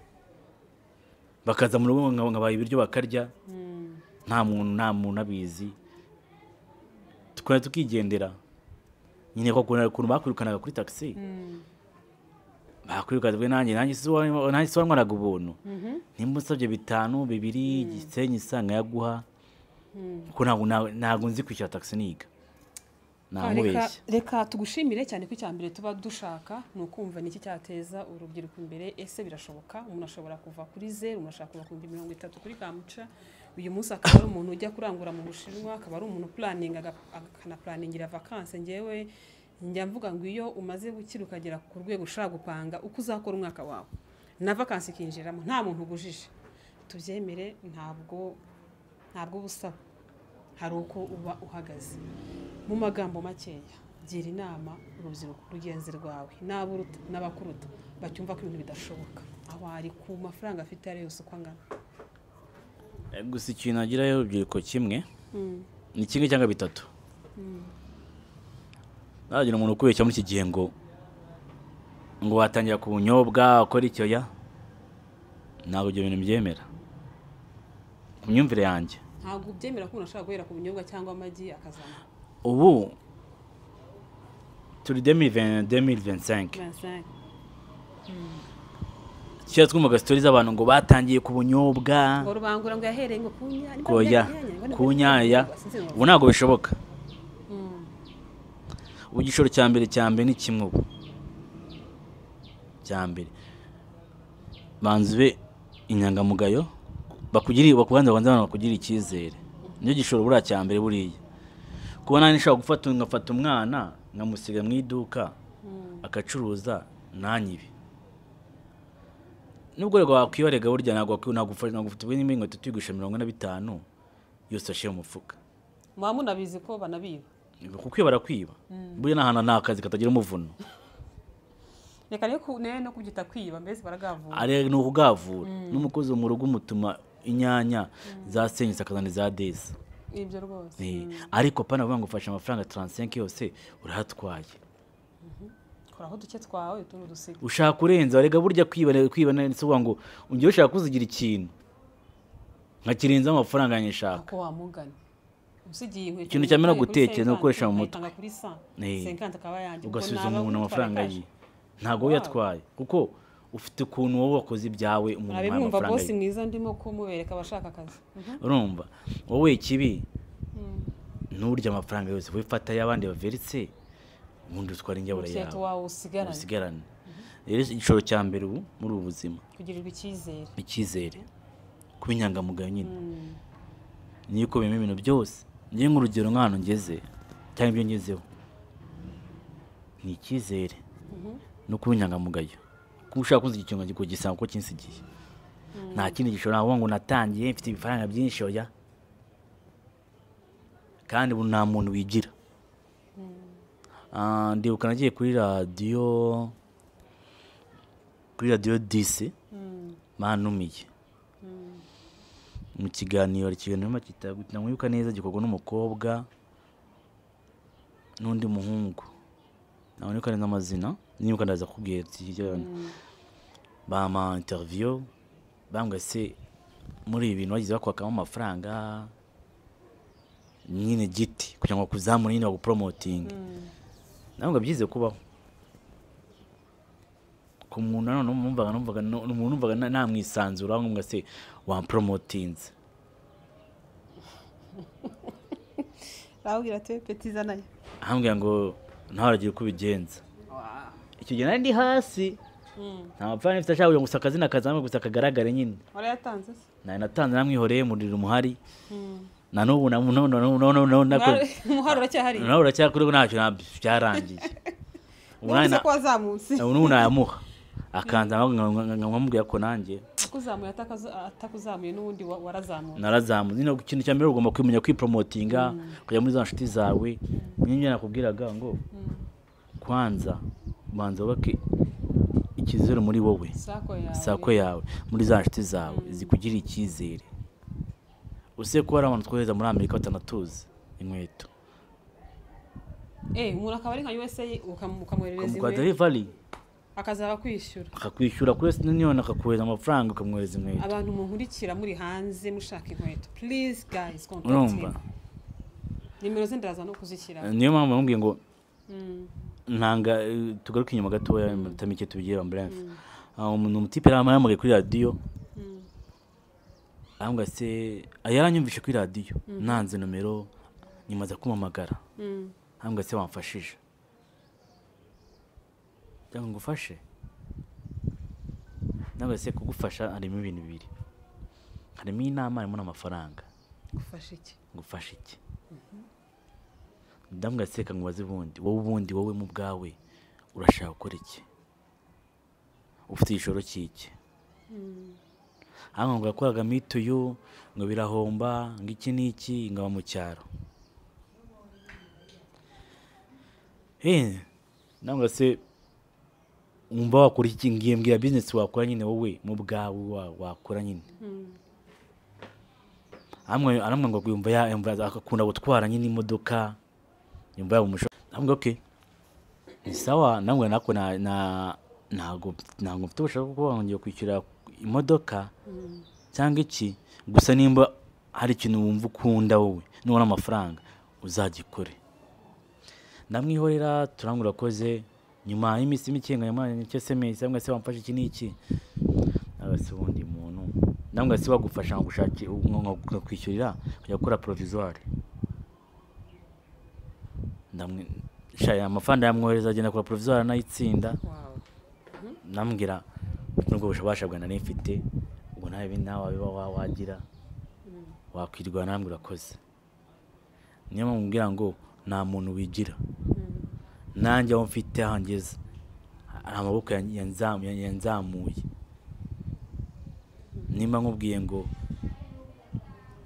Bakaza mu rugo nkabaha ibiryo bakarya. Nta muntu abizi. Tukora tukigendera. Nyine ko ukuntu bakwirukanaga kuri taxi. Bakwirukana nanjye si wanywaraga ubuntu. Nimba usabye 5 2 Gisenyi isanga yaguha. Kuko ntabwo nzi kwishyura taxi niga. Reka tugushimire cyane ko icyambere tuba dushaka ni ukumva niki cyateza urubyiruko imbere. Ese birashoboka umuntu ashobora kuva kuri 0, umuntu ashobora kuva ku 30 kuri kamuca uyu munsi akaba ari umuntu ujya kurangura mu Bushinwa, akaba ari umuntu planning akana planningira vacances. Ngewe njya mvuga ngo iyo umaze gukira ukagera ku rwego ushaka gupanga uko uzakora umwaka wawe na vacances ikinjiramo nta muntu ugujije, tubyemere ntabwo busaba, hari uko uba uhagaze. Mu magambo makeya gira inama urubyiruko rugenzi rwawe n'aburuta n'abakuruta bacyumva ko ibintu bidashoboka aho ari ku mafaranga afite ari yose uko angana. Gusa ikintu agira urubyiruko kimwe ni kimwe cyangwa bitatu. Nagira umuntu ukubeshya muri iki gihe ngo watangira ku bunyobwa ukora icyo ya ntabwo ibyo bintu byemera ku myumvire yanjye. Ntabwo ubyemera ko umuntu ashobora guhera ku bunyobwa cyangwa amagi akazana. Ubu turi 2025 kera twumvaga stories z'abantu ngo batangiye ku bunyobwa ngo rubangura ngo yahereye ngo ku nyanya ubu ntabwo bishoboka. Ubu igishoro cya mbere ni kimwe ubu cya mbere banzwe inyangamugayo bakugiriye bakubanza abantu bakugirira icyizere niyo gishoro buriya cya mbere buriya. Kuba nani nshobora gufata ngafata umwana nkamusiga mu iduka akacuruza nanyibe. Nubwo rego wakwibarega burya ntabwo nagufata n'imwe tutigurisha 45 yose ashye mu mufuka. Mwa munabizi ko banabiba. Kuko barakwiba. Burya nahana nakazi katagira umuvuno. Reka reko no kubyita kwiba mbese baragavura. Ari no kugavura. N'umukozi mu rugo umutuma inyanya za senyisa akazana za desi. Ibyo rwose. Ariko pana bavuga ngo ufashe amafaranga 35 yose urahatwaye. Koraho duke twawe utuntu dusiga. Ushaka kurenza rega burya kwiba nese uvuga ngo ungiye ushaka kuzigira ikintu nkakirenza amafaranga yanjye nshaka. Ko wamugana. Usigiye inkweto. Ikintu cyamera gutekereza no gukoresha mu mutwe. Kuri 100. 50 akaba yanjye. Ugasubiza umuntu amafaranga ye. Ntago uyatwaye kuko ufite ukuntu wowe wakoze ibyawe umuntu amafaranga. Abimva boss mwiza ndimo kumubereka abashaka akazi. Urumva wowe ikibi nurya amafaranga yose wifata y'abandi baveritse ubundi utwara injyabura yawe usigarane. Rero igishoro cya mbere ubu muri ubu buzima kugirirwa icyizere kuba inyangamugayo nyine niyo uko bimwe ibintu byose. Ngiye nk'urugero nk'ahantu ngeze cyangwa ibyo ngezeho ni icyizere no kuba inyangamugayo. Kuba ushaka kunzigira ikintu nkagisanga uko kinsigiye. Nta kindi gishoro navuga ngo natangiye mfite ibifaranga byinshi oya. Kandi ubu nta muntu wigira. Ndibuka nagiye kuri radiyo DC bantumiye mu kiganiro namwibuka neza gikorwa n'umukobwa n'undi muhungu ntabwo neza amazina nibuka ndaza kubwira bampa interview bambwira se muri ibi bintu bagize bakwakamo amafaranga nyine giti kugira ngo bakuzamure nyine bagupromotinge. Ntabwo byize kubaho. Nshaka umuntu none numvaga umuntu numvaga namwisanzura ngo se wampromotinze. Arabwira ati petiza nayo. Ahambwira ngo ntaragira uko ubigenza. Icyo gihe nari ndi hasi. Nta mafaranga mfite, ashaka gusa akazina kazamuke gusa kagaragare nyine. Warayatanze se? Nari natanze namwihoreye murira umuhari. Na n'ubu na umuhari uracyahari. Nawe uracyakuri ntacyo byarangiye. Ubu ko wazamutse. Ubu nayamuha. Akanza nkamubwira ko nanjye akuzamuye atakuzamuye n'ubundi warazamutse. Narazamutse. Nyine ikintu cya mbere ugomba kwimenya kwipromotinga, kujya muri za nshuti zawe. Nyine nakubwiraga ngo kwanza banza wubake icyizere muri wowe, sako yawe, muri za nshuti zawe zikugira icyizere. Use ko hari abantu twohereza muri Amerika batanatuzi inkweto. Umuntu akaba ari nka USA ukamwoherereza inkweto delivery akazaba kwishyura, akakwishyura kuri Western Union, akakohereza amafaranga ukamwohereza inkweto. Abantu munkurikira muri hanze mushaka inkweto, please guys contact him. Nimero ze ndaza no kuzishyira. Niyo mpamvu bamubwiye ngo ntanga tugaruke inyuma gatoya iminota mike tubigire ambulance. Umuntu umutipe yarampamagaye kuri radio. Ambwa se yaranyumvishe kuri radio nanze nomero nyimaza kumamagara. Ambwa se wamfashije. Cyangwa ngufashe. Ntabwo se kugufasha harimo ibintu bibiri. Harimo inama harimo n'amafaranga. Gufasha iki? Gufasha iki? Ndambwa se kangubaze ubundi, wowe ubundi wowe mu bwawe urashaka gukora iki? Ufite igishoro cyiki? Hano ngo yakoraga mituyu ngo birahomba ngo iki n'iki ngaba mu cyaro. Ndambwa se umva wakora iki ngiye mbwira business wakora nyine wowe mu bwawe wakora nyine. Amwe aramwe ngo yumva yumva akakunda gutwara nyine imodoka yumva yaba umusho. Amwe okay. Ni sawa namwe nako na ntago mfite ubushake bwo kuba ngiye kwishyura imodoka cyangwa iki, gusa nimba hari ikintu wumva ukunda wowe nubona amafaranga uzagikore. Ndamwihorera turangura koze. Nyuma y'iminsi mike nkayamanye cyo SMS cyangwa se wamfashe iki n'iki. Nabase ubundi muntu ndamwe se bagufasha ngushaki kwishyurira kujya gukora provisoire. Ndamwe shaya amafaranga yamwohereza agenda kora provisoire nayitsinda. Ndambwira nubwo bushabasha bwa nari mfite ubwo nawe nawe biba wagira wakwirwa nambwira koze. Niyo mubwira ngo nta muntu wigira. Nanjye aho mfite hangeze amaboko yanzamuye. Nimba nkubwiye ngo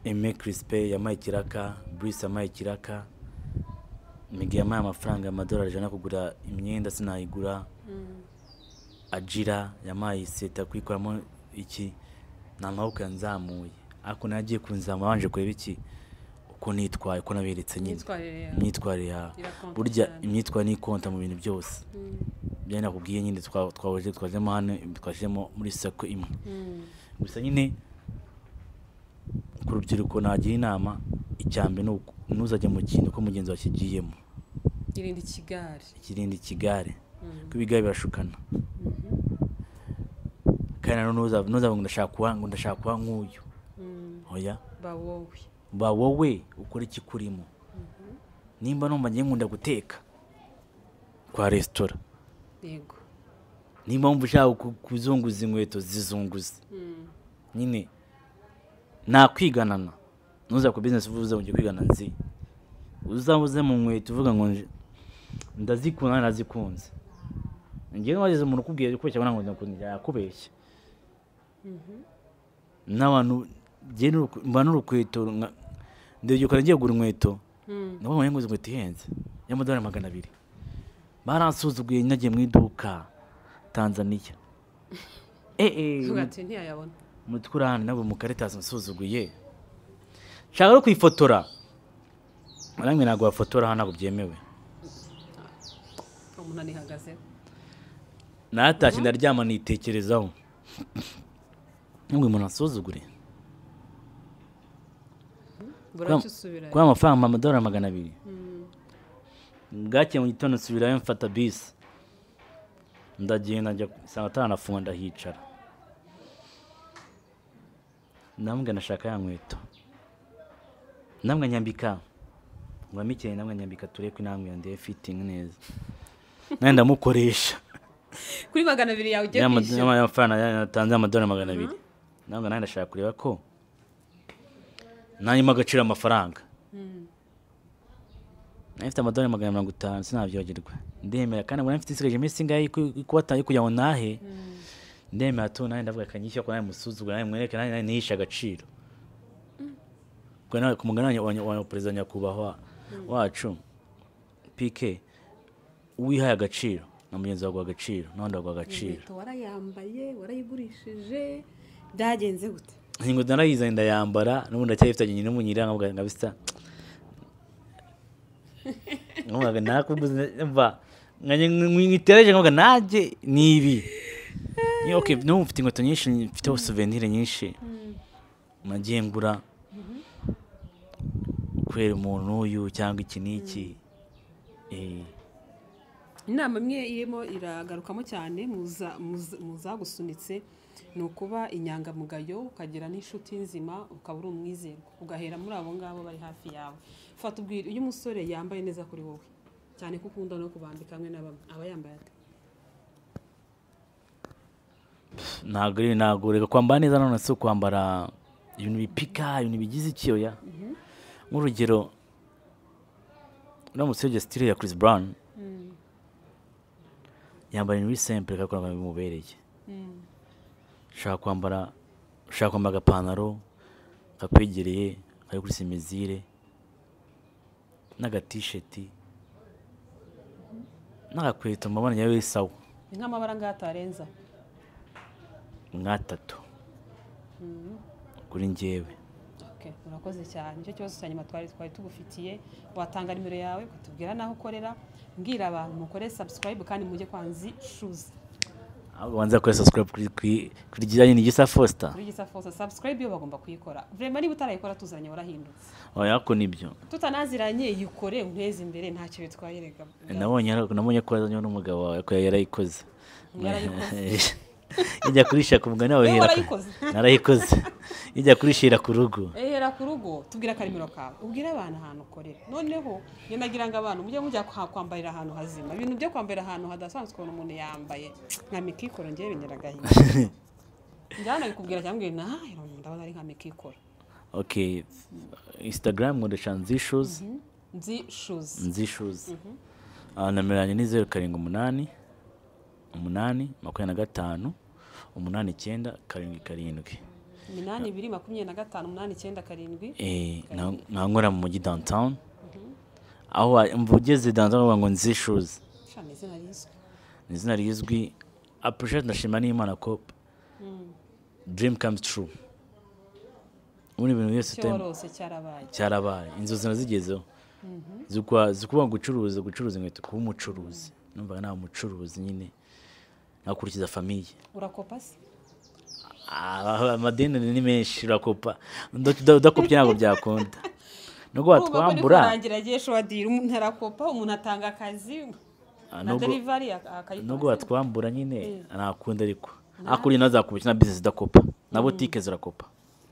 Aime Crispe yamaye ikiraka, Bruce yamaye ikiraka, Migi yamaye amafaranga amadolari 100 kugura imyenda sinayigura, Ajira yamaye iseta kuyikoramo iki, ni amaboko yanzamuye. Ariko nagiye kunzamura banje kureba iki uko nitwaye, uko naberetse nyine imyitwarire yawe. Burya imyitwarire ni konta mu bintu byose. Bya nakubwiye nyine twaje twajemo hano twajemo muri sako imwe. Gusa nyine ku rubyiruko nagira inama, icyambe ntuzajya mu kintu ko mugenzi wawe kigiyemo. Irinde ikigare. Ikirinde ikigare. Kuko ibigare birashukana. Kandi nanone ntuzavuga ngo ndashaka kuba nk'uyu. Oya. Ba wowe. Ba wowe ukora iki kurimo. Nimba numva ngiye nkunda guteka kwa restaurant. Yego. Nimba wumva ushaka kuzunguza inkweto zizunguze. Nyine nakwiganana. Ntuza ku business uvuze ngo kwigana nzi. Uzabuze mu nkweto uvuga ngo ndazikunda nazikunze. Ngiye wageze umuntu ukubwiye ko cyabona ngo ndakunda yakubeshya. N'abantu ngiye mba n'urukweto ndebye ngiye kugura inkweto. Nabonye ngo inkweto ihenze y'amadolari 200. Baransuzuguye nagiye mu iduka Tanzania. Ugati ntiyayabona. Mutkurani nabo mu Caritas nsuzuguye. Nshaka no kwifotora. Namwe ntabwo bafotora hano ntabwo byemewe. Umuntu anihagaze. Natashye ndaryama nitekerezaho. Nubwo umuntu asuzugure. Kwa amafaranga amadolari 200. Bwakeye mu gitondo nsubirayo mfata bisi. Ndagenda njya nsanga ataranafunga, ndahicara, ndamubwira ndashaka ya nkweto, namwe nyambika ngo amikere, namwe nyambika turebe ko intambwe yanjye fitting neza, nanjye ndamukoresha. Kuri 200 yawe ugiye kwishyura? Y'amafaranga natanze, amadolari 200. Namwe nanjye ndashaka kureba ko nanjye mpa agaciro amafaranga. Nari mfite amadolari 150, sinabyibagirwa. Ndemera, kandi nari mfite isigaje iminsi ingahe yo kugira ngo ntahe. Ndemera tu, nanjye ndavuga akanyishyu ko nanjye musuzugura, nanjye mwereke nanjye nihishe agaciro. Ubwo nawe ku mugani wa perezida nyakubahwa wacu PK, wihaye agaciro na mugenzi wawe aguha agaciro, n'abandi baguha agaciro. Inkweto warayambaye, warayigurishije, byagenze gute? Inkweto narayizanye ndayambara, n'ubundi ndacyayifite nyine n'umunyira nkavuga nka bisa nkavuga nakuguze mva nkitereje, nkavuga nanjye ni ibi. Ni okay, n'ubu mfite inkweto nyinshi, mfiteho souvenir nyinshi nagiye ngura kubera umuntu uyu cyangwa iki n'iki. Inama imwe irimo iragarukamo cyane mu zagusunitse ni ukuba inyangamugayo, ukagira n'inshuti nzima, ukaba uri umwizerwa, ugahera muri abo ngabo bari hafi yawe. Fata ubwira, iyo umusore yambaye neza kuri wowe, cyane ko ukunda no kubambika hamwe na bamwe, aba yambaye ate? Ntabwo reka kwambara neza none si ukwambara ibintu bipika, ibintu bigize ikiyoya. Nk'urugero, uramutse urebye style ya Chris Brown, yambara ibintu biri simple kandi ukabona bimubereye. Ushaka kwambara agapantaro kakwegereye kari kuri simezire n'agatisheti n'agakweto, mbabona yawe sawa. Ni nk'amabara ngaho atarenza? Nk'atatu kuri njyewe. Okay, urakoze cyane. Nicyo kibazo cya nyuma twari tugufitiye. Watanga nimero yawe, ukatubwira n'aho ukorera. Mbwira abantu mukore subscribe kandi mujye kwa Nzi Shoes. Ahubwo banza kuri subscribe kuri kijyanye n'Igisa Foster. Kuri Gisa Foster. Subscribe yo bagomba kuyikora vraiment. Niba utarayikora, tuziranye, warahindutse. Oya, ko nibyo. Tutanaziranye, yikore unteze imbere, ntacyo bitwaye rega. Nabonye ko yazanye n'umugabo wawe, ko yarayikoze. Yarayikoze. Ijya kurisha ku mugani wawe Wowe hera warayikoze? Narayikoze. Ijya kurishira ku rugo. Ehera ku rugo. Tubwire akarimiro kawe, ubwire abantu ahantu ukorera. Noneho njye nagira ngo abantu mujye mujya kwambarira ahantu hazima. Ibintu byo kwambarira ahantu hadasanzwe, ukabona umuntu yambaye nka mikikoro, ngewe bintera agahinda. Njyana bikubwira cyangwa na ndabona ari nka mikikoro. Okay, Instagram nkoresha Nzi Shoes. Nzi Shoes. Nzi Shoes. Ah, nomero yanjye ni 0788 25 89 77. 82 25 89 7. Eh, nkora mu mujyi downtown, aho umva ugeze downtown bavuga ngo Nzi Shoes. Sha, ni izina rizwi. Ni izina rizwi. Appreciate, ndashima n'Imana ko dream comes true. Ubundi ibintu byose Icyo warose cyarabaye. Cyarabaye, inzozi nazigezeho zikwa zikuba gucuruza inkweto, kuba umucuruzi. Numvaga nta mucuruzi nyine nakurikiza famille. Urakopa se? Ah, amadeni ni menshi, urakopa. Udakopye ntabwo byakunda, nubwo Urumva ko ni watwambura. Kurangira agiye shuwadira, umuntu arakopa, umuntu atanga akazi Ah, na delivery akayikora. Nubwo watwambura nyine ntakunda, ariko hakurya nazakubita na business idakopa, na butike zirakopa.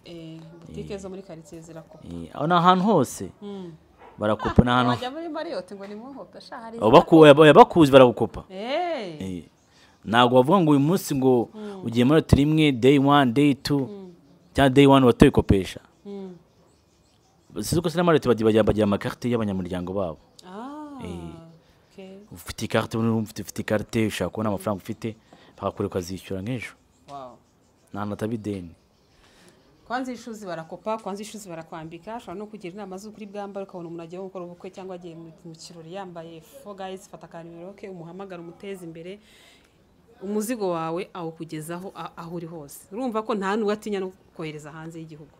Eh, butike zo muri quartier zirakopa. Eh, aho ni ahantu hose barakopa, ni ahantu Wajya muri Marriott ngo ni muhope sha, hari Abo bakuzi baragukopa. Eh, ntabwo bavuga ngo uyu munsi ngo ugiye muri hoteli imwe, day one, day two cyangwa day one batayikopesha. Sizi ko sinema leta bagira amakarite y'abanyamuryango babo. Ah, okay. Ufite ikarite, ufite ikarite, ushaka kubona amafaranga ufite bakakureka ukazishyura nk'ejo. Nta hantu hataba ideni. Kwanza ishuzi barakopa, kwanza ishuzi barakwambika, ashobora no kugira inama z'ukuri bwambara, ukabona umuntu agiye gukora ubukwe cyangwa agiye mu kirori yambaye fo. Guys, fata akanimero ke, umuhamagara, umuteze imbere, umuzigo wawe awukugezaho aho uri hose. Urumva ko nta n'uwo atinya no kohereza hanze y'igihugu,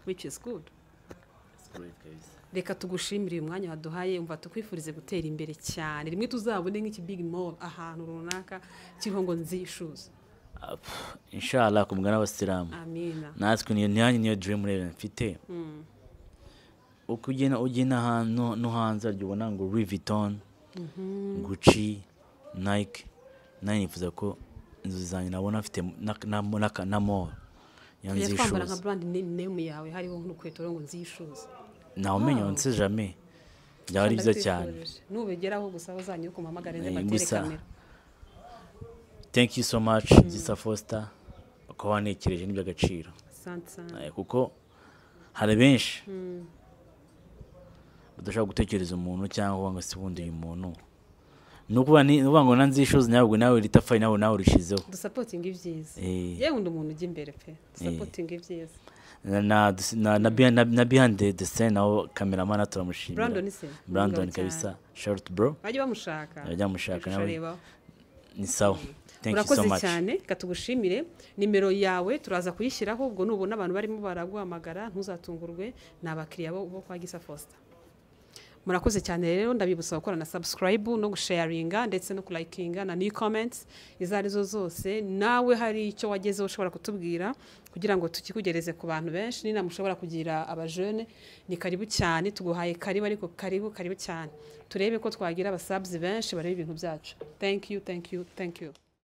which is good. Reka tugushimire uyu mwanya waduhaye. Umva, tukwifurize gutera imbere cyane, rimwe tuzabone nk'iki big mall ahantu runaka kiriho ngo Nzi Shoes. Ah, pff, inshallah, ku mugani w'abasilamu. Amina. Natwe niyo nanjye niyo dream rero mfite. Uko ugenda ahantu no hanze harya ubona ngo Louis Vuitton, Gucci, Nike. Nanjye nifuza ko inzozi zanjye nabona mfite na mall ya Tujya twambara nka Nzishuza. brand name yawe, hariho nk'urukweto rero ngo Nzishuza. Ntawumenya, on sait jamais, byaba ari byiza cyane. Ndabikwifurije. Nubigeraho gusa uzanyuke umuhamagare nze mbatere Gusa kamera. Thank you so much, Gisa Foster, ko wanekereje n'iby'agaciro. Asante sana. Kuko hari benshi badashobora gutekereza umuntu cyangwa ngo se ubundi uyu muntu ni ukuvuga ni ukuvuga ngo na Nzishuza, nawe nawe iri tafari nawe urishizeho. Dusapotinga ibyiza. Yewe, undi umuntu ujya imbere pe, dusapotinga ibyiza. Na behind the scene naho cameraman turamushimira. Brandon se? Brandon. Umugabo cyane. Kabisa, shout bro. Bajye bamushaka. Bajya bamushaka nawe. Areba. Ni sawa, thank you so Urakoze much. cyane, reka tugushimire. Nimero yawe turaza kuyishyiraho, ubwo nubona abantu barimo baraguhamagara ntuzatungurwe, ni abakiriya bo kwa Gisa Foster. Murakoze cyane rero, ndabibutsa gukora na subscribe no gusharinga ndetse no kulikinga na new comments izo arizo zose. Nawe hari icyo wagezeho ushobora kutubwira kugira ngo tukikugereze ku bantu benshi, n'inama ushobora kugira abajene, ni karibu cyane, tuguhaye karibu, ariko karibu karibu cyane, turebe ko twagira abasabzi benshi bareba ibintu byacu. Thank you, thank you, thank you.